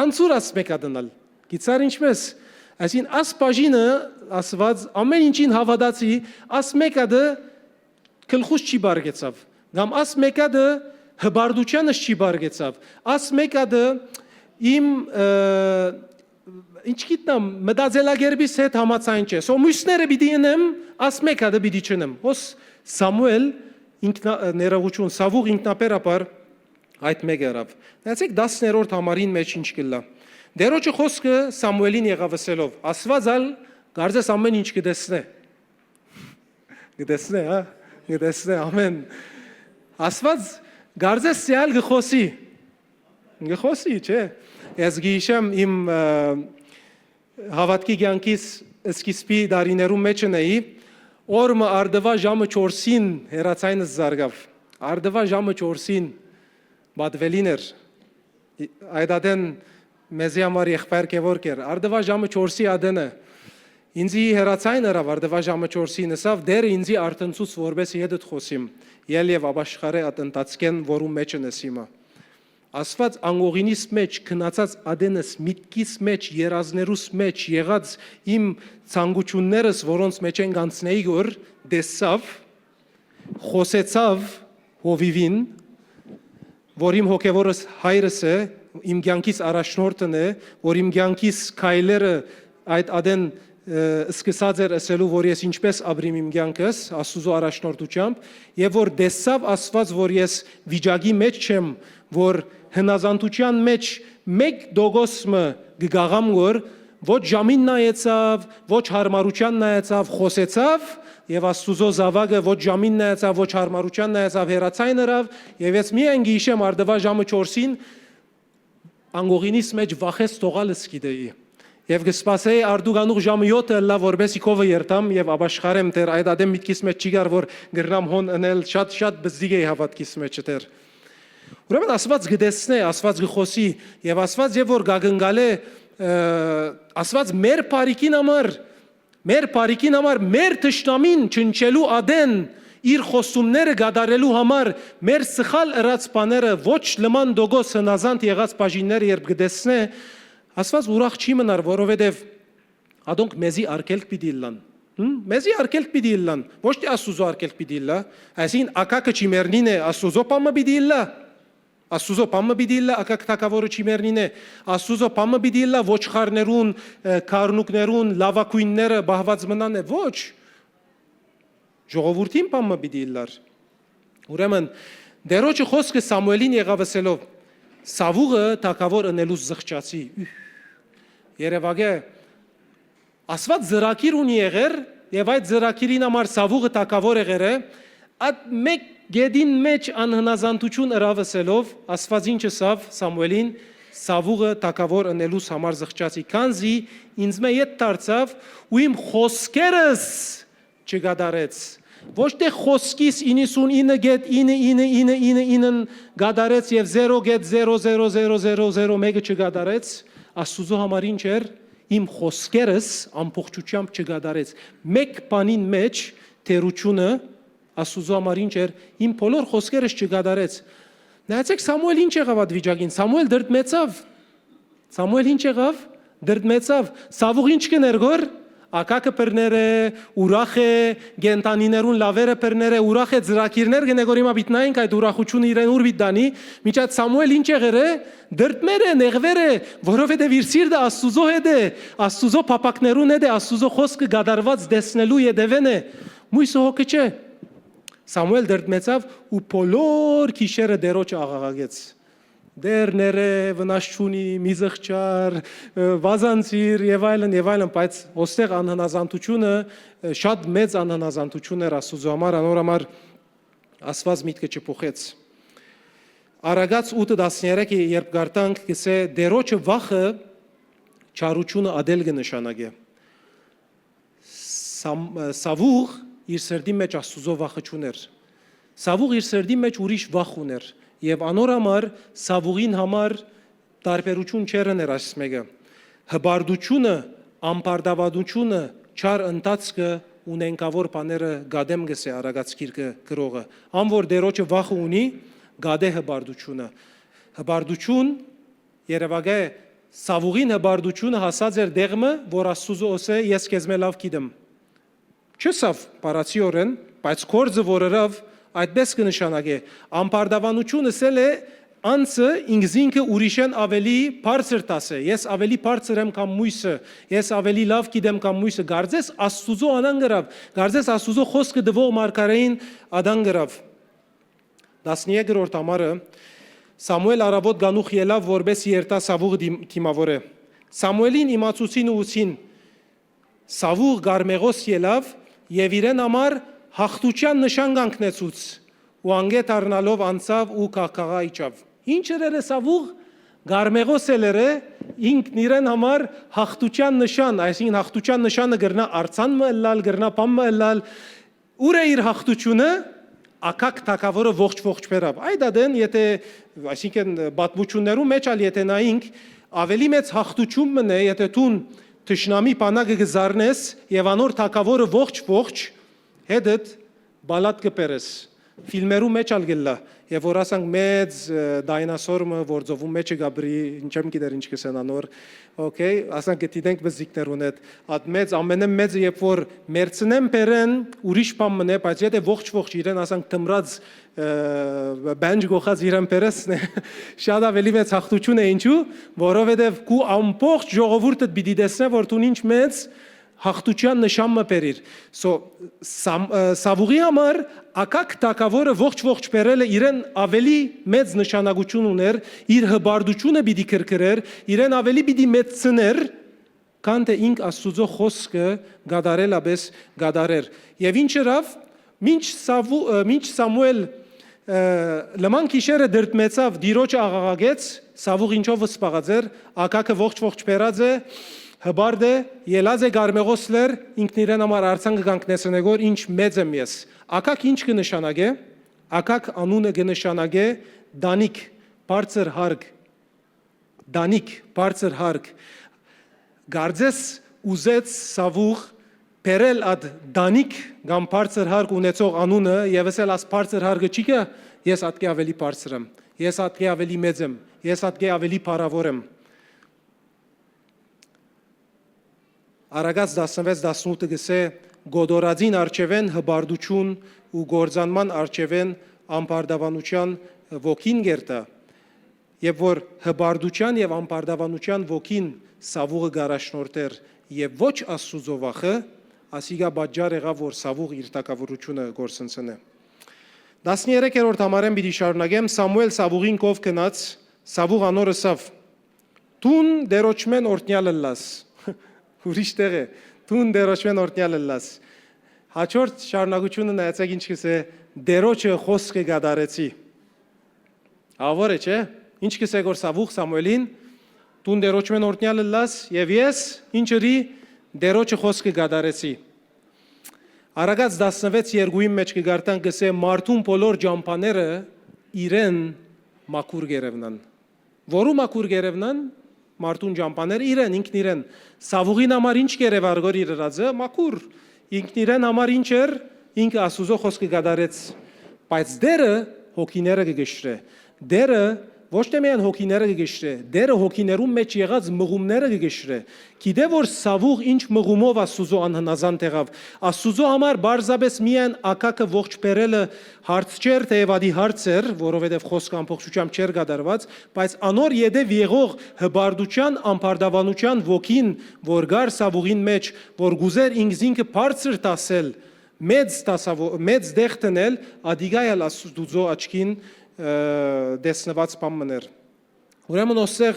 անցուր աս մէկ հատ ըլլալ։ Գիտցա՞ր ինչպէս։ Այսինքն, աս բաժինը, Աստուած, ամէն ինչին հաւատացի, աս մէկ հատը գլխուս չի բարգեցաւ, կամ աս մէկ հատը հպարտութեանս չի բարգեցաւ, աս մէկ հատը իմ, ը, ինչ գիտնամ, մտածելակերպիս հետ համաձայն չէ։ So, մյուսները պիտի ընեմ, աս մէկ հատը պիտի չընեմ։ Հոս Սամուէլ ինքնա-, ներողություն, Սաւուղ ինքնաբերաբար այդ մէկը ըրաւ։ Նայեցէք, տասներորդ համարին մէջ ինչ կ'ըլլայ։ Տէրոջը խօսքը Սամուէլին եղաւ ըսելով. «Աստուած ալ կարծես ամէն ինչ կը տեսնէ»։ Կը տեսնէ, հա? Կը տեսնէ, ամէն։ Աստուած կարծես սեալ կը խօսի։ Կը խօսի, չէ՞։ Ես գիշեմ իմ, ը, հաւատքի կեանքիս սկիզբի տարիներուն մէջ ընէի, օր մը արդուայ ժամը չորսին հեռաձայնս զարգաւ։ Արդուայ ժամը չորսին պատուելին էր։ Այդ ատեն մեզի համար եղբայր Գևորգ էր։ Արդուայ ժամը չորսի ատենը ինձի հեռաձայն ըրաւ, արդուայ ժամը չորսին, ըսաւ. «Տէրը ինձի արթնցուց, որպէս ետդ խօսիմ, ել եւ ապաշխարէ այդ ընթացքէն, որուն մէջ ընես հիմա»։ Աստուած անկողինիս մէջ, քնացած ատենս, միտքիս մէջ, երազներուս մէջ եղած իմ ցանկութիւններս, որոնց մէջէն կանցնէի, որ տեսաւ, խօսեցաւ հովիւին, որ իմ հոգեվորս հայրս է, իմ կեանքիս առաջնորդն է, որ իմ կեանքիս քայլերը այդ ատեն, ը, սկսած էր ըսելու, որ ես ինչպես ապրիմ իմ կեանքս Աստուծոյ առաջնորդութեամբ, եւ որ տեսցաւ Աստուած, որ ես վիճակի մէջ չեմ, որ հնազանդութեան մէջ մէկ տոկոս մը կը կաղամ, որ ոչ ժամին նայեցաւ, ոչ յարմարութեան նայեցաւ, խօսեցաւ, եւ Աստուծոյ զաւակը ոչ ժամին նայեցաւ, ոչ յարմարութեան նայեցաւ, հեռացան ըրաւ, եւ ես միայն կը յիշեմ, արդուան ժամը չորսին անկողինիս մէջ վախս թողալս գիտէի։ Եւ կը սպասէի արտուկանուխ ժամը յոթը ըլլայ, որպէս քովը երթամ եւ ապաշխարեմ, դեռ այդ ատեն միտքիս մէջ չի գար, որ կրնամ հոն ընել, շատ, շատ բզդիկ էի հաւատքիս մէջ դեռ։ Ուրեմն Աստուած կը տեսնէ, Աստուած կը խօսի, եւ Աստուած երբ որ կակնկալէ, ը, Աստուած մեր բարիքին համար, մեր բարիքին համար, մեր թշնամին չնչելու ատեն, իր խոստումները կատարելու համար, մեր սխալ ըրած բաները, ոչ լման տոկոս հնազանդ եղած բաժինները երբ կը տեսնէ, Աստուած ուրախ չի մնար, որովհետեւ ատոնք մեզի արգելք պիտի ըլլան։ Հմ? Մեզի արգելք պիտի ըլլան, ոչ թէ Աստուծոյ արգելք պիտի ըլլայ, այսինքն՝ ակակը չի մեռնին է, Աստուծոյ բան մը պիտի ըլլայ։ Աստուծոյ բան մը պիտի ըլլայ, ակակ թագաւորը չի մեռնին է, Աստուծոյ բան մը պիտի ըլլայ, ոչխարներուն, ը, քառնուկներուն, լաւագոյնները պահուած մնան է, ոչ։ Ժողովուրդին բան մը պիտի ըլլար։ Ուրեմն, Տէրոջը խօսքը Սամուէլին եղաւ ըսելով. «Սաւուղը թագաւոր ընելուս զղջացի»։ Ուրհ։ Երեւակէ, Աստուած ծրագիր ունի եղեր, եւ այդ ծրագիրին համար Սաւուղը թագաւոր եղեր է, այդ մէկ կետին մէջ անհնազանդութիւն ըրաւ ըսելով, Աստուած ինչ ըսաւ Սամուէլին. «Սաւուղը թագաւոր ընելուս համար զղջացի, քանզի ինձմէ ետ դարձաւ ու իմ խօսքերս չկատարեց»։ Ոչ թէ խօսքիս իննսունինը կետ ինը, ինը, ինը, ինը, ինն կատարեց եւ զերո կետ զերո զերո զերո զերո զերո մէկը չկատարեց, Աստուծոյ համար ինչ էր, իմ խօսքերս ամբողջութեամբ չկատարեց։ Մէկ բանին մէջ թերութիւնը Աստուծոյ համար ինչ էր, իմ բոլոր խօսքերս չկատարեց։ Նայեցեք, Սամուէլ ինչ եղաւ այդ վիճակին, Սամուէլ դրդմեցաւ։ Սամուէլ ինչ եղաւ, դրդմեցաւ։ Սաւուղ ինչ կ'ընէր գոր, ակակը բռներ է, ուրախ է, կենդանիներուն լաւերը բռներ է, ուրախ է, ծրագիրներ կ'ընէ գոր, հիմա պիտի նայենք այդ ուրախութիւնը իրեն ուր պիտի տանի, մինչ այդ Սամուէլ ինչ եղեր է, դրդմեր է, նեղվեր է, որովհետեւ իր սիրտը Աստուծոյ հետ է, Աստուծոյ փափաքներուն հետ է, Աստուծոյ խօսքը կատարուած տեսնելու ետեւէն է։ Մոյսը հոգը չէ։ Սամուէլ դրդմեցաւ ու բոլոր գիշերը Տէրոջը աղաղակեց. «Տէր, ներէ, վնաս չունի, մի զղջար, ը, վազանցիր» եւ այլն, եւ այլն, բայց ոստեղ անհնազանդութիւնը, ը, շատ մեծ անհնազանդութիւն էր Աստուծոյ համար, անոր համար Աստուած միտքը չփոխեց։ Առակաց ութը տասներեքը երբ կարդանք, կսէ. «Տէրոջը վախը չարութիւնը ատել կը նշանակէ»։ Սամ-, ը, Սաւուղ իր սրտին մէջ Աստուծոյ վախը չունէր։ Սաւուղ իր սրտին մէջ ուրիշ վախ ունէր, եւ անոր համար, Սաւուղին համար տարբերութիւն չէր ըներ այս մէկը։ Հպարտությունը, ամբարտավանութիւնը, չար ընթացքը ու նենգաւոր բաները կատեմ կսէ Առակաց գիրքը գրողը։ Ան որ Տէրոջը վախը ունի, կատէ հպարտութիւնը։ Հպարտութիւն, երեւակայ, Սաւուղին հպարտութիւնը հասած էր դեղ մը, որ Աստուծոյ ըսէ. «Ես քեզմէ լաւ գիտեմ»։ Չըսաւ բառացիօրէն, բայց գործը որ ըրաւ, այդպես կը նշանակէ. ամբարտավանութիւն ըսել է անձը ինքզինքը ուրիշէն աւելի բարձր դասէ, ես աւելի բարձր եմ քան մոյսը, ես աւելի լաւ գիտեմ քան մոյսը, կարծես Աստուծոյ անան կրաւ, կարծես Աստուծոյ խօսքը տուող մարգարէին ատան կրաւ։ Տասներկրորդ համարը. Սամուէլ առաւօտ կանուխ ելաւ, որպէս երթայ Սաւուղ դիմ-, դիմաւորէ։ Սամուէլին իմացուցին ու ուսին. Սաւուղ կարմեղոս ելաւ եւ իրեն համար յաղթութեան նշան կանգնեցուց ու անկէ դառնալով անցաւ ու կահկաղայ իջաւ։ Ինչ ըրեր է Սաւուղ, կարմեղոս ելեր է, ինքն իրեն համար յաղթութեան նշան, այսինքն՝ յաղթութեան նշանը կրնայ արձան մը ըլլալ, կրնայ բան մը ըլլալ, Ո՞ւր է իր յաղթութիւնը, Ագագ թագաւորը ողջ-ողջ բերաւ։ Այդ ատեն, եթէ, այսինքն, պատմութիւններու մէջ ալ եթէ նայինք, աւելի մեծ յաղթութիւն մըն է, եթէ դուն թշնամի բանակը կը զարնես եւ անոր թագաւորը ողջ-ողջ հետդ պալատ կը բերես։ Ֆիլմերու մէջ ալ կ'ըլլայ։ Եւ որ ասանք մեծ, ը, դայնասոր մը, որ ծովուն մէջը կապրի, ինչեմ գիտեր ինչ կսեն անոր, օքեյ, ասանք կը դիտենք բզիկներուն հետ, ատ մեծ, ամենէն մեծը, երբ որ մերցնեն բերեն, ուրիշ բան մնե, բայց եթե ողջ-ողջ իրեն, ասանք, թմրած, ը, բենջ գոխած իրեն բերես, շատ ավելի մեծ հաղթություն է, ինչու, որովհետեւ քու ամբողջ ժողովուրդը պիտի տեսնէ, որ դուն ինչ մեծ հաղթության նշան մը բերիր։ So, Սամ-, ը, Սավուղի համար ակակ թագաւորը ողջ-ողջ բերելը իրեն ավելի մեծ նշանակություն ուներ, իր հպարտությունը պիտի քրքրեր, իրեն ավելի պիտի մեծցներ, քան թէ ինք Աստուծոյ խօսքը կատարելապէս կատարեր։ Եւ ինչ ըրաւ, մինչ Սավու-, ը, մինչ Սամուէլ, ը, լման գիշերը դրդմեցաւ, Տիրոջը աղաղակեց, Սավուղ ինչո՞վ զբաղած էր, ակակը ողջ-ողջ բերած է, հպարտ է, ելած է Կարմեղոս լեռ, ինքն իրեն համար արձան կը կանգնեցնէ, որ ինչ մեծ եմ ես։ Ակակ ինչ կը նշանակէ։ Ակակ անունը կը նշանակէ տանիք, բարձր հարգ, տանիք, բարձր հարգ։ Կարծես ուզեց Սավուղ բերել ատ տանիք կամ բարձր հարգ ունեցող անունը եւ ասել, աս բարձր հարգը չի կը, ես ատկէ ավելի բարձր եմ, ես ատկէ ավելի մեծ եմ, ես ատկէ ավելի փառաւոր եմ։ Արագած տասնվեց տասնութը կսէ. «Կոտորածին առջեւէն հպարտություն ու կործանման առջեւէն ամբարտաւանութեան ոգին կերտայ, եւ որ հպարտութեան եւ ամբարտաւանութեան ոգին Սաւուղը կ'առաջնորդէր եւ ոչ Աստուծոյ վախը, ասիկա պատճառ եղաւ, որ Սաւուղ իր թագաւորութիւնը կորսնցնէ»։ Տասներեքերորդ համարէն պիտի շարունակեմ. Սամուէլ Սաւուղին կով գնաց, Սաւուղ անոր ըսաւ. «Դուն Տէրոջմէն օրհնեալ ըլլաս»։ Ուրիշ տեղ է. «Դուն Տէրոջմէն օրհնեալ ըլլաս»։ Հաջորդ շարունակութիւնը նայեցեք ինչ կ'ըսէ. «Տէրոջը խօսքը կատարեցի»։ Ավոր է, չէ՞։ Ինչ կ'ըսէ գոր Սաւուղ Սամուէլին. «Դուն Տէրոջմէն օրհնեալ ըլլաս, եւ ես, ինչ ըրի, Տէրոջը խօսքը կատարեցի»։ Արագած տասնվեց երկուին մէջ կը կարդանք, կ'ըսէ. «Մարդուն բոլոր ճամբաները իրեն մաքուր կ'երեւնան»։ Որու մաքուր կ'երեւնան, մարդուն ճամբաները իրեն, ինքն իրեն։ Սաւուղին համար ինչ կ'երեւար գոր իր ըրածը, մաքուր։ Ինքն իրեն համար ինչ էր, ինքը Աստուծոյ խօսքը կատարեց։ Բայց Տէրը հոգիները կը կշռէ։ Տէրը ոչ թէ միայն հոգիները կը կշռէ, Տէրը հոգիներուն մէջ եղած մղումները կը կշռէ։ Գիտէ որ Սաւուղ ինչ մղումով Աստուծոյ անհնազանդ եղաւ։ Աստուծոյ համար պարզապէս միայն ակակը ողջ բերելը հարց չէր, թէեւ ատի հարց էր, որովհետեւ խօսքը ամբողջությամբ չէր կատարուած, բայց անոր ետեւ եղող հպարտութեան, ամբարտաւանութեան ոգին, որ կար Սաւուղին մէջ, որ կ'ուզէր ինքզինքը բարձր դասել, մեծ դասաւո-, մեծ տեղ դնել, ատիկա ալ Աստուծոյ աչքին, ը, տեսնուած բան մըն էր։ Ուրեմն, օսեղ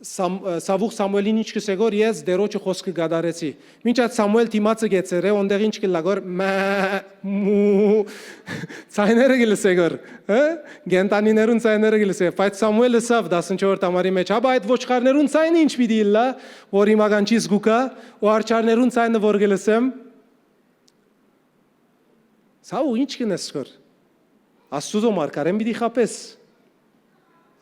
Սամ-, ը, Սաւուղ Սամուէլին ինչ կ'ըսէ գոր, «Ես Տէրոջը խօսքը կատարեցի»։ Մինչ այդ Սամուէլ դիմացը գեցեր է, օնտեղ ինչ կ'ըլլայ գոր, մա, մու, ձայները կը լսէ գոր, հը՞, կենդանիներուն ձայները կը լսէ։ Բայց Սամուէլ ըսաւ տասնչորսերորդ համարի մէջ. «Հապա այդ ոչխարներուն ձայնը ինչ պիտի ըլլայ, որ իմ ականջիս կու գայ, ու արջառներուն ձայնը որ կը լսեմ»։ Սաուղ, ինչ կ'ընես գոր։ Աստուծոյ մարգարէն պիտի խաբես։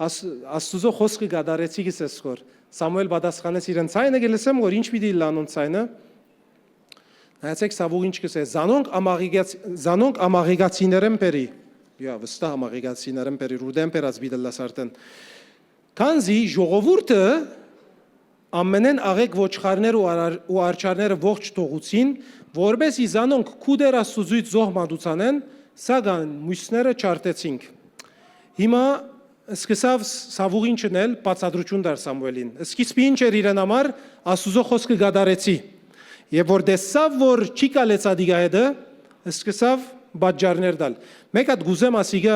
Աս-, Աստուծոյ խօսքը կատարեցի կ'ըսես գոր։ Սամուէլ պատասխանեց իրեն. «Ձայնը կը լսեմ գոր, ինչ պիտի ըլլայ անոնց ձայնը»։ Նայեցեք, Սաւուղ ինչ կ'ըսէ. «Զանոնք ամաղիկաց-, զանոնք ամաղիկացիներէն բերի»։ Իա, վստահ ամաղիկացիներէն բերի, Ռուդէն բերած պիտի ըլլաս արդեն։ «Քանզի ժողովուրդը ամենէն աղէկ ոչխարներ ու արար-, ու արջառները ողջ թողուցին, որպէս զի զանոնք քու Տէր Աստուծոյց զոհ մատուցանեն, սակայն մյուսները չարթեցինք»։ Հիմա սկսաւ Ս-, Սաւուղ ինչ ընել, բացատրութիւն տար Սամուէլին։ Սկիզբը ինչ էր իրեն համար, Աստուծոյ խօսքը կատարեցի։ Եւ որ տեսաւ, որ չի կալեց ատիկա հետը, սկսաւ պատճառներ տալ։ Մէկ հատ կ'ուզեմ ասիկա,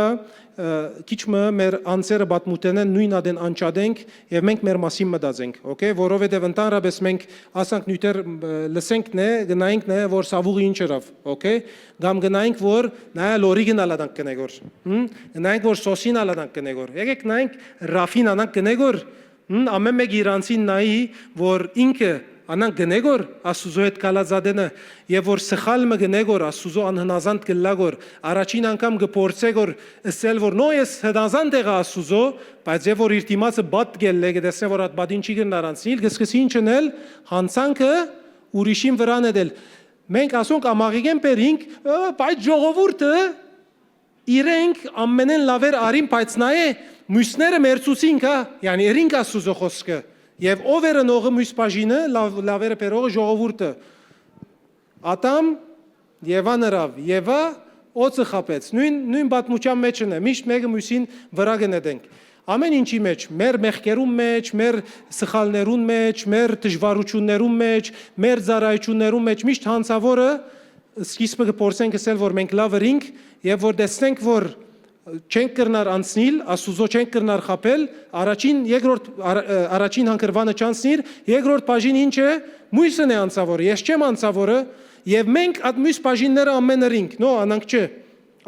ը, քիչ մը մեր անձերը պատմութենէն նոյն ատեն անջատենք եւ մենք մեր մասին մտածենք, օքեյ, որովհետեւ ընդհանրապես մենք ասանք նիւթեր, ը, լսենք նե, գնայինք նե, որ Սաւուղը ինչ ըրաւ, օքեյ, կամ գնայինք, որ նայա լորի գնալ ատանք կնեգոր, հմ, գնայինք, որ Սոսին ալ ատանք կնեգոր, եկեք նայենք Ռաֆին ատանք կնեգոր, հմ, ամեն մէկ իրանցին նայի, որ ինքը անանք կնեգոր Աստուծոյ հետ կալած ատենը, եւ որ սխալ մը կնեգոր Աստուծոյ անհնազանդ կլլա գոր, առաջին անգամ կը փորձէ գոր ըսել, որ նո, ես հնազանդ եղա Աստուծոյ, բայց եւ որ իր դիմացը բադ կելլէ, կը տեսնէ, որ այդ բադին չի կրնար անցնիլ, կը սկսի ինչ ընել, յանցանքը ուրիշին վրան էդել։ Մենք ասոնք ամաղիկեն բերինք, ը, բայց ժողովուրդը Իրենք ամենէն լաւեր արին, բայց նայէ, մոյսները մերցուցին, կա, յանի ըրինք Աստուծոյ խօսքը։ Եւ ով էր ընողը, մոյս բաժինը, լաւ-, լաւերը բերողը, ժողովուրդը։ Ատամ, Եվան ըրաւ, Եվա օծը խաբեց։ Նոյն, նոյն պատմութեան մէջն է, միշտ մէկը մոյսին վրայ կը նետենք։ Ամէն ինչի մէջ, մեր մեղքերուն մէջ, մեր սխալներուն մէջ, մեր դժուարութիւններուն մէջ, մեր ծառայութիւններուն մէջ, միշտ հանցաւորը, սկիզբը կը փորձենք ըսել, որ մենք լաւ ըրինք, եւ որ տեսնենք, որ չենք կրնար անցնիլ, Աստուծոյ չենք կրնար խաբել, առաջին, երկրորդ, արա-, ը, առաջին հանգրուանը չանցնիր, երկրորդ բաժին ինչ է, մոյսն է անցաւորը, ես չեմ անցաւորը, եւ մենք այդ մոյս բաժինները ամէն ըրինք, նո, անանք չէ,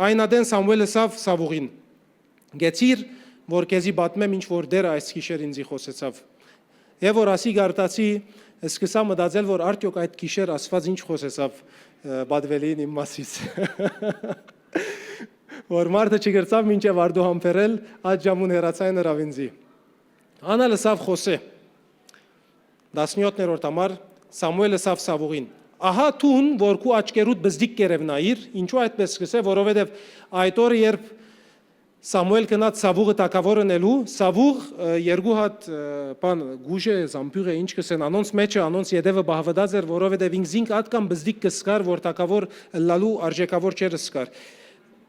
այն ատեն Սամուէլ ըսաւ Սաւուղին. «Գեցիր, որ քեզի պատմեմ ինչ որ Տէրը այս գիշեր ինձի խօսեցաւ»։ Եւ որ ասի գարտացի, սկսա մտածել, որ արդյոք այդ գիշեր Աստուած ինչ խօսեցաւ, ը, պատուելին իմ մասից։ Որ մարդը չկրցաւ մինչեւ արդու համբերել, այդ ժամուն հեռացան ըրաւ ինձի։ Անալ ըսաւ Խոսէ, տասնեօթերորդ համար, Սամուէլ ըսաւ Սաւուղին. «Ահա դուն, որ քու աչքերուդ բզդիկ կ'երեւնայիր»։ Ինչու այդպես կ'ըսէ, որովհետեւ այդ օրը, երբ Սամուէլ գնաց Սաւուղը թագաւոր ընելու, Սաւուղ, ը, երկու հատ, ը, բան, գուժ է, զամբիւղ է, ինչ կ'ըսեն, անոնց մէջը, անոնց ետեւը պահուըտած էր, որովհետեւ ինքզինք ատկան բզդիկ կը զգար, որ թագաւոր ըլլալու արժէքաւոր չէր զգար։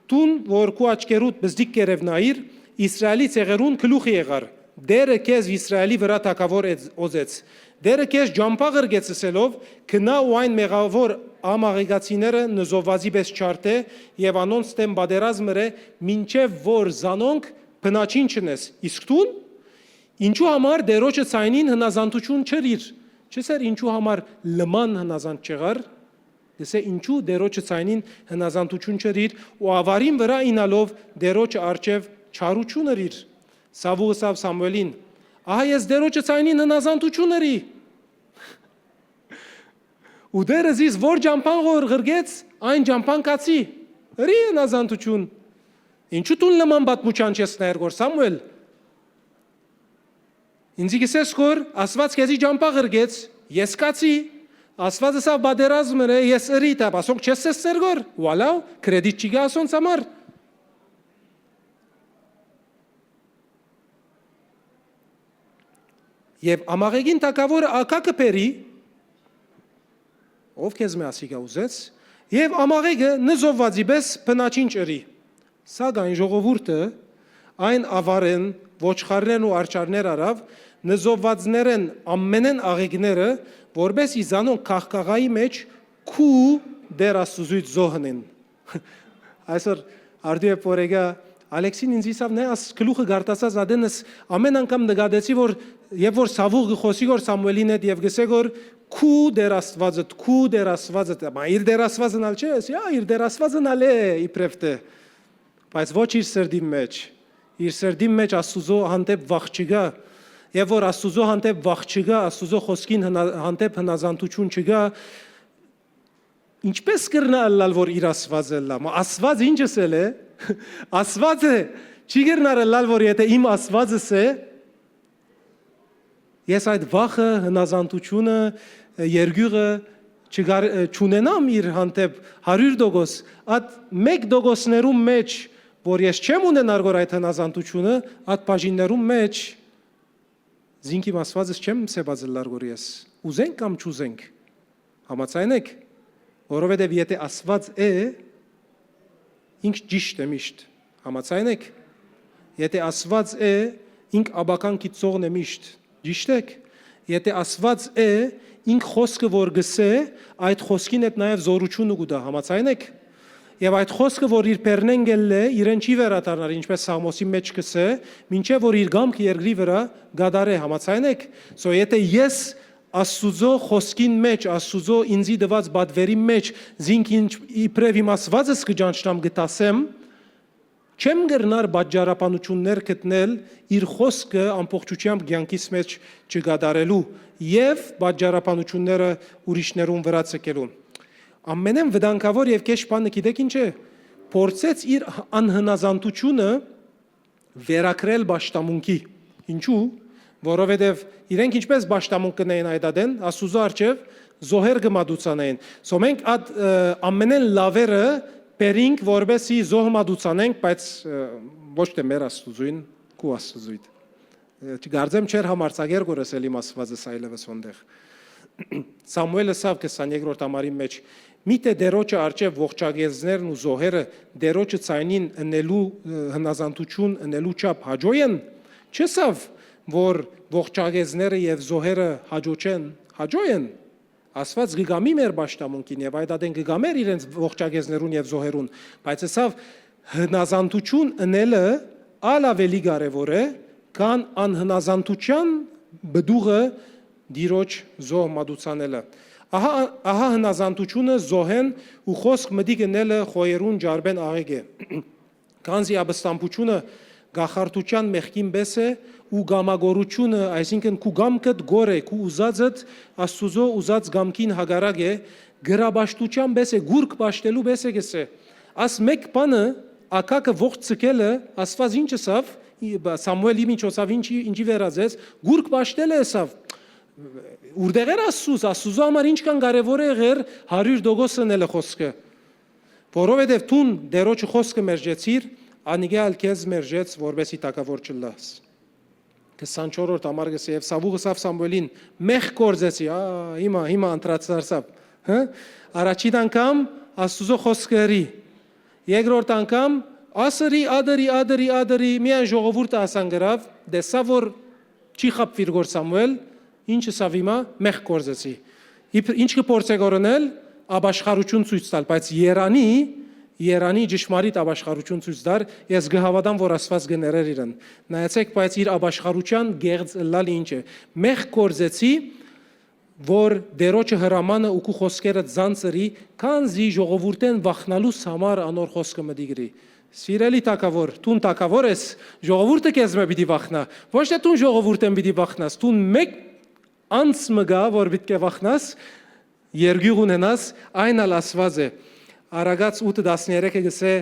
Դուն, որ քու աչքերուդ բզդիկ կ'երեւնայիր, Իսրայէլի ցեղերուն գլուխը եղար։ Տէրը քեզ Իսրայէլի վրայ թագաւոր էց-, օծեց։ Տէրը քեզ ճամբայ ղրկեց ըսելով. «Գնա ու այն մեղաւոր Ամաղեկացիները նզովուածի պէս չարդէ եւ անոնց դէմ պատերազմ ըրէ, մինչեւ որ զանոնք բնաչին չընես»։ Իսկ դուն, ինչու համար Տէրոջը ձայնին հնազանդութիւն չըրիր։ Չ'ըսեր ինչու համար լման հնազանդ չեղար, կ'ըսէ ինչու Տէրոջը ձայնին հնազանդութիւն չըրիր ու աւարին վրայ ինալով Տէրոջը առջեւ չարութիւն ըրիր։ Սաւուղ ըսաւ Սամուէլին. «Ահա ես Տէրոջը ձայնին հնազանդութիւն ըրի»։ Ու Տէրը զիս որ ճամբան որ ղրկեց, այն ճամբան կացի։ Ըրի հնազանդութիւն։ Ինչու դուն լման պատմութեան չես նայեր գոր, Սամուէլ։ Ինձի կ'ըսես գոր, Աստուած քեզի ճամբայ ղրկեց, ես կացի, Աստուած ըսաւ պատերազմ ըրէ, ես ըրի, տապ, ասոնք չես տեսներ գոր, վալա, կրեդիտ չի գա ասոնց համար։ Եւ Ամաղեգին թագաւորը ակա կը բերի, ով քեզ մէ ասիկա ուզեց, եւ Ամաղեգը նզովուածի պէս բնաչին չըրի։ Սակայն ժողովուրդը այն աւարէն ոչխարներն ու արջառներ առաւ, նզովուածներէն ամենէն աղեգները, որպէս ի զանոնք քաղքաղայի մէջ քու Տէր Աստուծոյ զոհն են։ Այսօր արդու է պորեգա, Ալեքսին ինձ իսաւ նայ աս գլուխը գարտացած ադենս, ամեն անգամ նկատեցի, որ երբ որ Սաւուղ գը խոսի գոր Սամուէլին հետ եւ գսե գոր, «Քու Տէր Աստուածդ, քու Տէր Աստուածդ», մա իր Տէր Աստուածն ալ չէ, եսի, ա, իր Տէր Աստուածն ալ է իբրեւ դե, բայց ոչ իր սրտին մեջ, իր սրտին մեջ Աստուծոյ հանդեպ վախ չկա, եւ որ Աստուծոյ հանդեպ վախ չկա, Աստուծոյ խօսքին հնա-, հանդեպ հնազանդութիւն չկա, ինչպէս կրնայ ըլլալ որ իր Աստուածը ըլլայ, մա Աստուած ինչ ըսել է, Աստուած է, չի կրնար ըլլալ որ եթե իմ Աստուածս է, ես այդ վախը, հնազանդութիւնը, երկիւղը չկար-, չունենամ իր հանդէպ հարիւր տոկոս, այդ մէկ տոկոսներուն մէջ, որ ես չեմ ունենար գոր այդ հնազանդութիւնը, այդ բաժիններուն մէջ, զինք իմ Աստուածս չեմ սեպած ըլլար գոր ես, ուզենք կամ չուզենք, համաձայն եք, որովհետեւ եթե Աստուած է, ինք ճիշտ է միշտ, համաձայն եք, եթե Աստուած է, ինք աբական գիտցողն է միշտ, ճիշտ եք, եթե Աստուած է, ինք խօսքը որ գսե, այդ խօսքին հետ նաեւ զորութիւնը կու տայ, համաձայն եք, եւ այդ խօսքը որ իր բերնեն գելլէ, իրեն չի վերադառնար, ինչպէս Սաղմոսի մէջ գսե, մինչեւ որ իր կամքը երկրի վրա կատարէ, համաձայն եք, so եթե ես Աստուծոյ խօսքին մէջ, Աստուծոյ ինձի տուած պատուերի մէջ, զինք ինչ իբրեւ իմ Աստուածս կը ճանչնամ, կը դասեմ, չեմ կրնար պատճառաբանութիւններ գտնել իր խօսքը ամբողջութեամբ կեանքիս մէջ չկատարելու եւ պատճառաբանութիւնները ուրիշներուն վրայ ցկելու։ Ամենէն վտանգաւոր եւ կեշ բանը գիտեք ինչ է, փորձեց իր անհնազանդութիւնը վերագրել պաշտամունքի։ Ինչու՞, որովհետեւ իրենք ինչպէս պաշտամունք կ'ընէին այդ ատեն, Աստուծոյ առջեւ զոհեր կը մատուցանային։ So մենք այդ, ը, ամենէն լաւերը Բերինք, որպեսի զոհ մատուցանենք, բայց, ը, ոչ թե մեր Աստուծոյն, քու Աստուծոյդ։ Ը, չկարծեմ չէր համարձակեր գորես էլ իմ Աստուածս այլևս հոնդեղ։ Սամուէլ ըսաւ քսանեքրորդ ամարին մէջ. «Միթէ Տէրոջը առջեւ ողջագեզներն ու զոհերը Տէրոջը ցայնին ընելու, ը, հնազանդութիւն ընելու չափ հաճոյ են»։ Չըսաւ, որ ողջագեզները եւ զոհերը հաճոյ չեն, հաճոյ են։ Աստուած կը կամի մեր պաշտամունքին եւ այդ ատեն կը կամեր իրենց ողջագեզներուն եւ զոհերուն, բայց ըսաւ, հնազանդութիւն ընելը ալ աւելի կարեւոր է, քան անհնազանդութեան պտուղը Տիրոջ զոհ մատուցանելը։ Ահա, ահա հնազանդութիւնը զոհեն ու խօսք մտիկ ընելը խոյերուն ջարբեն աղեկ է։ Քանզի ապստամբութիւնը կախարդութեան մեղքին պէս է ու կամագորութիւնը, այսինքն՝ քու կամքդ կոր է, քու ուզածդ Աստուծոյ ուզած կամքին հակառակ է, գրապաշտութեան պէս է, գուրգ պաշտելու պէս է կ'ըսէ։ Աս մէկ բանը, ակակը ողջ ցկելը, Աստուած ինչ ըսաւ, ի-, բա, Սամուէլի միջոցաւ ինչի, ինչի վերածեց, գուրգ պաշտել է ըսաւ։ Ուրդեղեր Աստուծոյ, Աստուծոյ համար ինչքան կարեւոր է եղեր հարիւր տոկոս ընելը խօսքը։ Որովհետեւ դուն Տէրոջը խօսքը մերժեցիր, անիկա ալ քեզ մերժեց, որպեսի թագաւոր չըլլաս։ Քսանչորրորդ համար կ'ըսէ. «Եւ Սաւուղ ըսաւ Սամուէլին. "Մեղք գործեցի"», ա, հիմա, հիմա անդրադարձաւ, հը? Առաջին անգամ Աստուծոյ խօսքը ըրի։ Երկրորդ անգամ ասըրի, ադըրի, ադըրի, ադըրի, միայն ժողովուրդը ասան գրաւ, տեսա որ չի խաբվիր գոր Սամուէլ, ինչ ըսաւ հիմա, մեղք գործեցի։ Իբր ինչ կը փորձէ գորնել, ապաշխարութիւն ցոյց տալ, բայց երանի, երանի ճշմարիտ ապաշխարութիւն ցոյց տար, ես կը հաւատամ որ Աստուած կը ներեր իրեն։ Նայեցեք, բայց իր ապաշխարութեան գեղձ ըլլալը ինչ է։ Մեղք գործեցի, որ Տէրոջը հրամանը ու քու խօսքերը ձանձրի, քանզի ժողովուրդէն վախնալուս համար անոր խօսքը մտիկ ըրի։ Սիրելի թագաւոր, դուն թագաւոր ես, ժողովուրդը քեզմէ պիտի վախնայ, ոչ թէ դուն ժողովուրդէն պիտի վախնաս, դուն մէկ անձ մը կայ, որ պիտի վախնաս, երկիւղ ունենաս, այն ալ Աստուած է։ Առակաց ութը տասներեքը կ'ըսէ.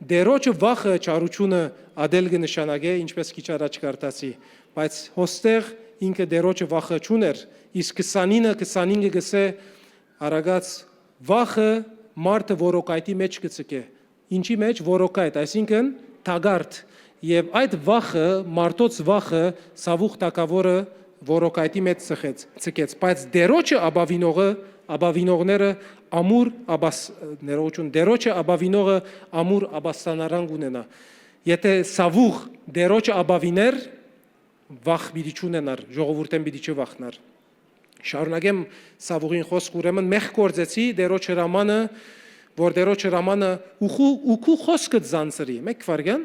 "Տէրոջը վախը չարութիւնը ատել կը նշանակէ", ինչպէս քիչ առաջ կարդացի, բայց հոստեղ ինքը Տէրոջը վախը չունէր, իսկ քսանինը, քսանինը կ'ըսէ. "Առակաց վախը մարդը որոկայտի մէջ կը ցկէ"։ Ինչի մէջ? Որոկայտ, այսինքն՝ թակարդ։ Եւ այդ վախը, մարդոց վախը, Սաւուղ թագաւորը որոկայտի մէջ ցխեց, ցկեց, բայց Տէրոջը ապաւինողը, ապաւինողները ամուր ապաս-, ներողություն, Տէրոջը ապաւինողը ամուր ապաստանարան կ'ունենայ։ Եթէ Սաւուղ Տէրոջը ապաւիներ, վախ պիտի չունենար, ժողովուրդէն պիտի չվախնար։ Շարունակեմ Սաւուղին խօսքը, ուրեմն մեղք գործեցի Տէրոջ հրամանը, որ Տէրոջ հրամանը ու քու, ու քու խօսքդ ձանձրի։ Մէկ վայրկյան,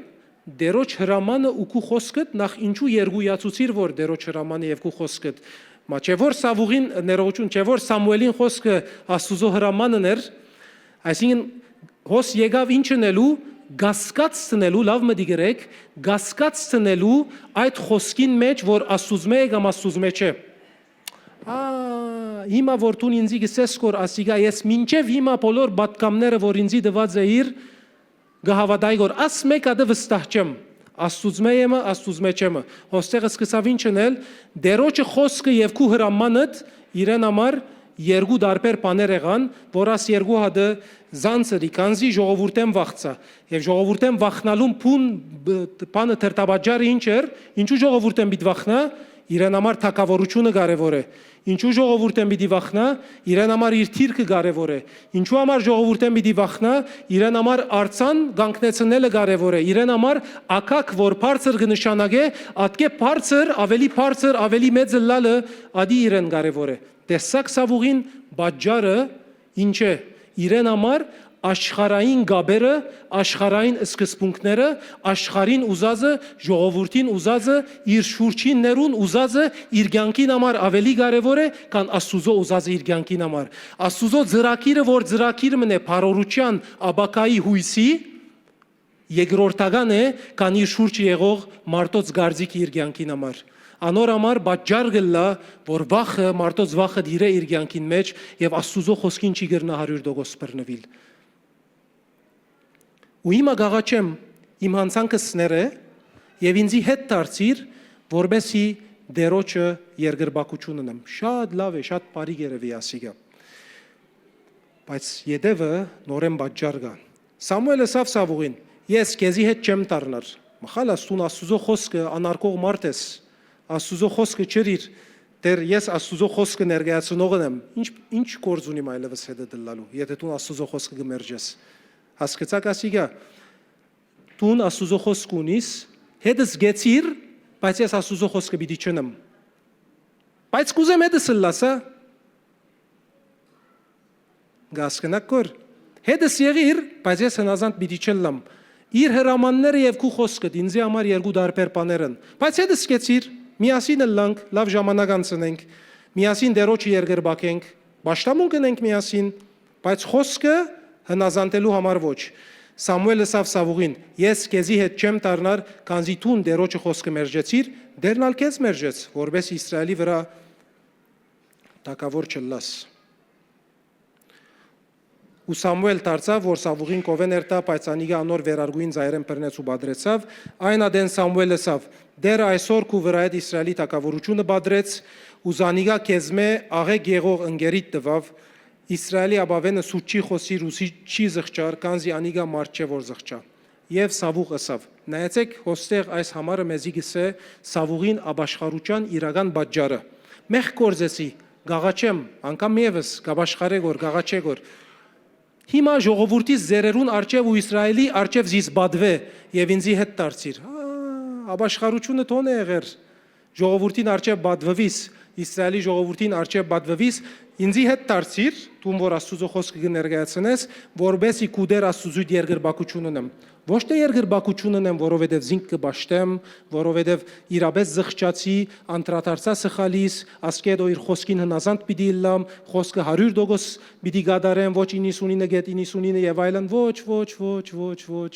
Տէրոջ հրամանը ու քու խօսքդ, նախ ինչու երկու իացուցիր որ Տէրոջ հրամանը եւ քու խօսքդ, մա չէ՞ որ Սաւուղին, ներողություն, չէ՞ որ Սամուէլին խօսքը Աստուծոյ հրամանն էր, այսինքն՝ հոս եկաւ ինչ ընելու, կասկած տնելու, լաւ մտիկ ըրեք, կասկած տնելու այդ խօսքին մէջ, որ Աստուծմէ է կամ Աստուծմէ չէ։ Ա, հիմա որ դուն ինձի կ'ըսես կոր ասիկա, ես մինչեւ հիմա բոլոր պատգամները, որ ինձի տուած էիր, կը հաւատայի կոր, աս մէկ ատը վստահ չեմ, Աստուծմէ եմը, Աստուծմէ չեմը։ Հոստեղ սկսաւ ինչ ընել, Տէրոջը խօսքը եւ քու հրամանդ իրեն համար երկու տարբեր բաներ եղան, որ աս երկու հատը զանցրի, քանզի ժողովուրդէն վախցայ։ Եւ ժողովուրդէն վախնալուն բուն բ-, բանը, դրդապատճառը ինչ էր, ինչու ժողովուրդէն պիտի վախնայ, իրեն համար թագաւորութիւնը կարեւոր է։ Ինչու ժողովուրդէն պիտի վախնայ, իրեն համար իր թիրքը կարեւոր է։ Ինչու համար ժողովուրդէն պիտի վախնայ, իրեն համար արձան կանգնեցնելը կարեւոր է։ Իրեն համար ակակ, որ բարձր կը նշանակէ, ատկէ բարձր, ավելի բարձր, ավելի մեծ ըլլալը, ադի իրեն կարեւոր է։ Տեսակ Սաւուղին պատճառը ինչ է, իրեն համար աշխարհային կապերը, աշխարհային սկզբունքները, աշխարհին ուզածը, ժողովուրդին ուզածը, իր շուրջիններուն ուզածը իր կյանքին համար ավելի կարեւոր է, քան Աստուծոյ ուզածը իր կյանքին համար։ Աստուծոյ ծրագիրը, որ ծրագիր մըն է բարօրութեան, ապագայի յոյսի, երկրորդական է, քան իր շուրջը եղող մարդոց կարծիքը իր կյանքին համար։ Անոր համար պատճառ կ'ըլլայ, որ վախը, մարդոց վախը դիրէ իր կյանքին մէջ եւ Աստուծոյ խօսքին չի կրնայ հարիւր տոկոս բռնուիլ։ Ու հիմա կ'աղաչեմ, իմ յանցանքս ներէ եւ ինձի հետ դարձիր, որպեսզի Տէրոջը երկրպագութիւն ընեմ։ Շատ լաւ է, շատ բարի կ'երեւի ասիկա։ Բայց ետեւը նորէն պատճառ կայ։ Սամուէլ ըսաւ Սաւուղին. «Ես քեզի հետ չեմ դառնար»։ Մխալ, ասդուն Աստուծոյ խօսքը անարգող մարդ ես։ Աստուծոյ խօսքը չըրիր, դեռ ես Աստուծոյ խօսքը ներկայացնողն եմ։ Ինչ, ինչ գործ ունիմ այլևս հետդ ըլլալու, եթե դուն Աստուծոյ խօսքը կը մերժես։ Հասկցաք ասիկա, դուն Աստուծոյ խօսքը ունիս, հետս գեցիր, բայց ես Աստուծոյ խօսքը պիտի չընեմ։ Բայց կուզեմ հետս ըլլաս, հա։ Կ'ասկնաք կոր։ Հետս եղիր, բայց ես հնազանդ պիտի չըլլամ։ Իր հրամանները եւ քու խօսքդ ինձի համար երկու տարբեր բաներ են։ Բայց հետս կեցիր, միասին ըլլանք, լաւ ժամանակ անցնենք, միասին Տերոջը երկրպագենք, պաշտամուն կ'ընենք միասին, բայց խօսքը հնազանդելու համար ոչ։ Սամուէլ ըսաւ Սաւուղին. «Ես քեզի հետ չեմ դառնար, քանզի դուն Տերոջը խօսքը մերժեցիր, Տերն ալ քեզ մերժեց, որպէս Իսրայէլի վրայ թագաւոր չըլլաս»։ Ու Սամուէլ դարձաւ, որ Սաւուղին կովէ ներթայ, բայց անիկա անոր վերարկուին ծայրէն բռնեց ու պատռեցաւ։ Այն ատեն Սամուէլ ըսաւ. «Տէրը այսօր քու վրայէդ Իսրայէլի թագաւորութիւնը պատռեց, ու զանիկա քեզմէ աղէկ եղող ընկերիդ տուաւ։ Իսրայէլի ապաւէնը սուտ չի խօսիր ու չի, չի զղջար, քանզի անիկա մարդ չէ որ զղջայ»։ Եւ Սաւուղ ըսաւ. «Նայեցէք, հոստեղ այս համարը մեզի կ'ըսէ Սաւուղին ապաշխարութեան իրական պատճառը։ Մեղք գործեցի, կ'աղաչեմ, անգամ եւս կ'ապաշխարէ գոր, կ'աղաչէ գոր։ Հիմա ժողովուրդիս ձեռերուն առջեւ ու Իսրայէլի առջեւ զիս պատուէ եւ ինծի հետ դարձիր»։ Ա, ապաշխարութիւնը տօն է եղեր, ժողովուրդին առջեւ պատուուիս, Իսրայէլի ժողովուրդին առջեւ պատուուիս, ինծի հետ դարձիր, դուն որ Աստուծոյ խօսքը կը ներկայացնես, որպէսզի քու Տէր Աստուծոյդ երկրպագութիւն ընեմ։ Ոչ թէ երկրպագութիւն ընեմ, որովհետեւ զինք կը պաշտեմ, որովհետեւ իրապէս զղջացի, անդրադարձայ սխալիս, ասկէ դո իր խօսքին հնազանդ պիտի ըլլամ, խօսքը հարիւր տոկոս պիտի կատարեմ, ոչ իննսունինը գեթ իննսունինը եւ այլն, ոչ, ոչ, ոչ, ոչ, ոչ։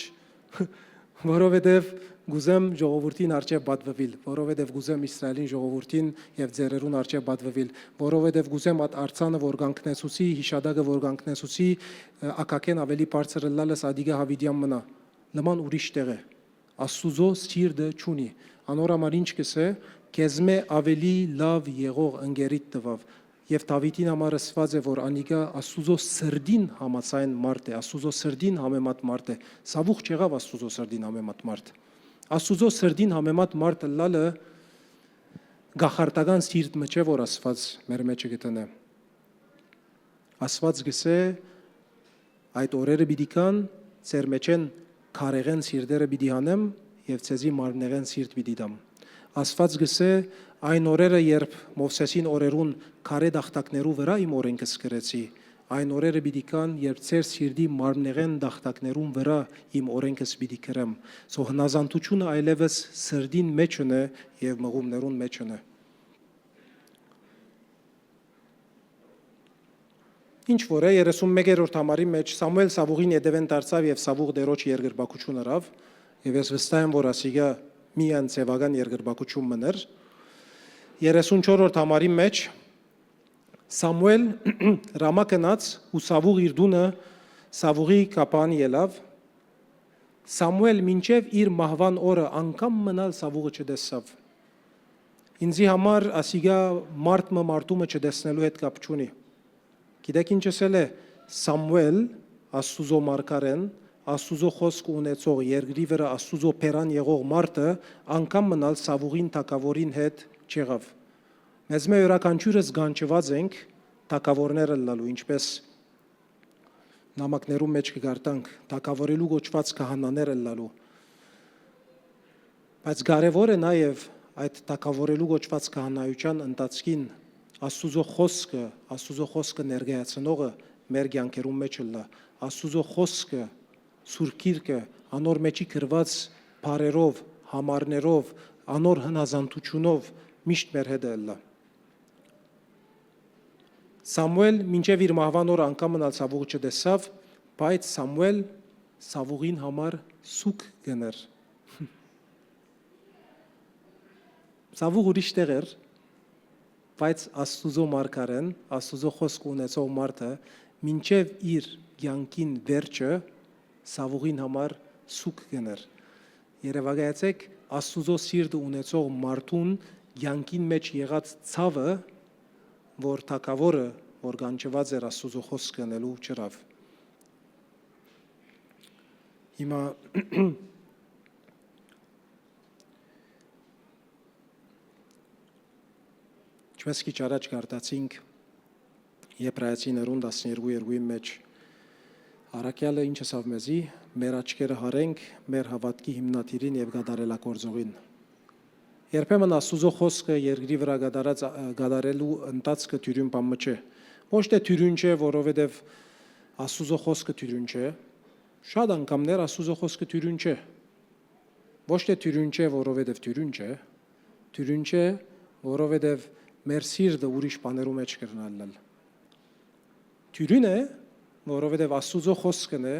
Որովհետեւ կ'ուզեմ ժողովուրդին առջեւ պատուիլ, որովհետեւ կ'ուզեմ Իսրայէլին ժողովուրդին եւ ձեռերուն առջեւ պատուիլ, որովհետեւ կ'ուզեմ այդ արձանը որ կանգնեցուցի, յիշատակը որ կանգնեցուցի, ը, ակակէն աւելի բարձր ըլլալս ադիկա յաւիտեան մնայ, նման ուրիշ տեղ է։ Աստուծոյ սիրտը չունի։ Անոր համար ինչ կ'ըսէ, «Քեզմէ աւելի լաւ եղող ընկերիդ տուաւ»։ Եւ Դաւիթին համար ըսուած է, որ անիկա Աստուծոյ սրտին համաձայն մարդ է, Աստուծոյ սրտին համեմատ մարդ է։ Սաւուղ չեղաւ Աստուծոյ սրտին համեմատ մարդ։ Աստուծոյ սրտին համեմատ մարդ ըլլալը կախարդական սիրտ մը չէ, որ Աստուած մեր մէջը կը դնէ։ Աստուած կ'ըսէ. «Այդ օրերը պիտի գան, ձեր մէջէն քարեղէն սիրտերը պիտի հանեմ եւ ձեզի մարմնեղէն սիրտ պիտի տամ»։ Աստուած կ'ըսէ. «Այն օրերը, երբ Մովսէսին օրերուն քարէ տախտակներու վրայ իմ օրէնքս գրեցի, այն օրերը պիտի գան, երբ ձեր սիրտի մարմնեղէն տախտակներուն վրայ իմ օրէնքս պիտի գրեմ»։ Սո հնազանդութիւնը այլեւս սրտին մէջն է եւ մղումներուն մէջն է։ Ինչ որ է, երեսուն մեկերորդ համարի մէջ Սամուէլ Սաւուղին ետեւէն դարձաւ եւ Սաւուղ Տէրոջ երկրպագութիւն ըրաւ, եւ ես վստահ եմ, որ ասիկա միայն ձեւական երկրպագութիւն մըն էր։ Երեսուն չորրորդ համարի մէջ Սամուէլ Ռամա գնաց ու Սաւուղ իր տունը Սաւուղի կապան ելաւ։ Սամուէլ մինչեւ իր մահուան օրը անգամ մնալ Սաւուղը չտեսաւ։ Ինձի համար ասիկա մարդ մը մարդու մը չտեսնելու հետ կապ չունի։ Գիտեք ինչ ըսել է Սամուէլ, Աստուծոյ մարգարէն, Աստուծոյ խօսքը ունեցող, երկրի վրայ Աստուծոյ բերան եղող մարդը, անգամ մնալ Սաւուղին թագաւորին հետ չեղաւ։ Մեզմէ իւրաքանչիւրս կանչուած ենք թագաւորներ ըլլալու, ինչպէս նամակներուն մէջ կը կարդանք, թագաւորելու կոչուած քահանաներ ըլլալու։ Բայց կարեւոր է նաեւ այդ թագաւորելու կոչուած քահանայութեան ընթացքին Աստուծոյ խօսքը, Աստուծոյ խօսքը ներկայացնողը մեր կեանքերուն մէջ ըլլայ։ Աստուծոյ խօսքը, Սուրբ Գիրքը, անոր մէջի գրուած բառերով, համարներով, անոր հնազանդութիւնով միշտ մեր հետը ըլլայ։ Սամուէլ մինչեւ իր մահուան օրը անգամ մնալ Սաւուղը չտեսաւ, բայց Սամուէլ Սաւուղին համար սուգ կ'ընէր։ Սաւուղ ուրիշ տեղ էր, բայց Աստուծոյ մարգարէն, Աստուծոյ խօսքը ունեցող մարդը մինչեւ իր կեանքին վերջը Սաւուղին համար սուգ կ'ընէր։ Երեւակայեցէք, Աստուծոյ սիրտը ունեցող մարդուն կեանքին մէջ եղած ցաւը, որ թագաւորը, որ կանչուած էր Աստուծոյ խօսքը ընելու, չըրաւ։ Հիմա ինչպես քիչ առաջ կարտացինք Եբրայեցիներուն տասներկու երկուին մեջ, առաքեալը ինչ ըսաւ մեզի, մեր աչքերը հարենք մեր հաւատքի հիմնադիրին եւ կատարելագործողին։ Երբեմն Աստուծոյ խօսքը երկրի վրայ կատարած, կատարելու ընթացքը դիւրին բան մը չէ։ Ոչ թէ դիւրին չէ, որովհետեւ Աստուծոյ խօսքը դիւրին չէ։ Շատ անգամներ Աստուծոյ խօսքը դիւրին չէ։ Ոչ թէ դիւրին չէ, որովհետեւ դիւրին չէ, դիւրին չէ, որովհետեւ մեր սիրտը ուրիշ բաներու մէջ կրնա ըլլալ։ Դիւրին է, որովհետեւ Աստուծոյ խօսքն է,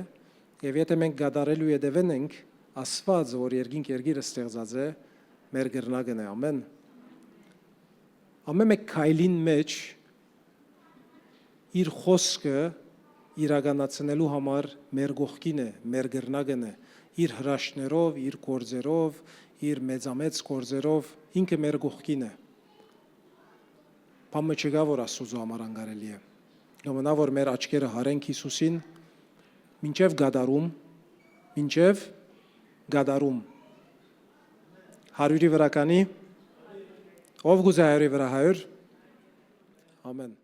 եւ եթէ մենք կատարելու ետեւեն ենք, Աստուած, որ երկինք երկիրը ստեղծած է, մեր կրնակն է։ Ամէն։ Ամէն մէկ քայլին մէջ իր խօսքը իրականացնելու համար մեր կողքին է, մեր կրնակն է, իր հրաշքներով, իր գործերով, իր մեծամեծ գործերով ինքը մեր կողքին է։ Բան մը չկայ, որ Աստուծոյ համար անկարելի է։ Կը մնայ, որ մեր աչքերը հարենք Յիսուսին, մինչեւ կատարում, մինչեւ կատարում։ Հարիւրի վրայ քանի՞, ով կ'ուզէ հարիւրի վրայ հարիւր։ Ամէն։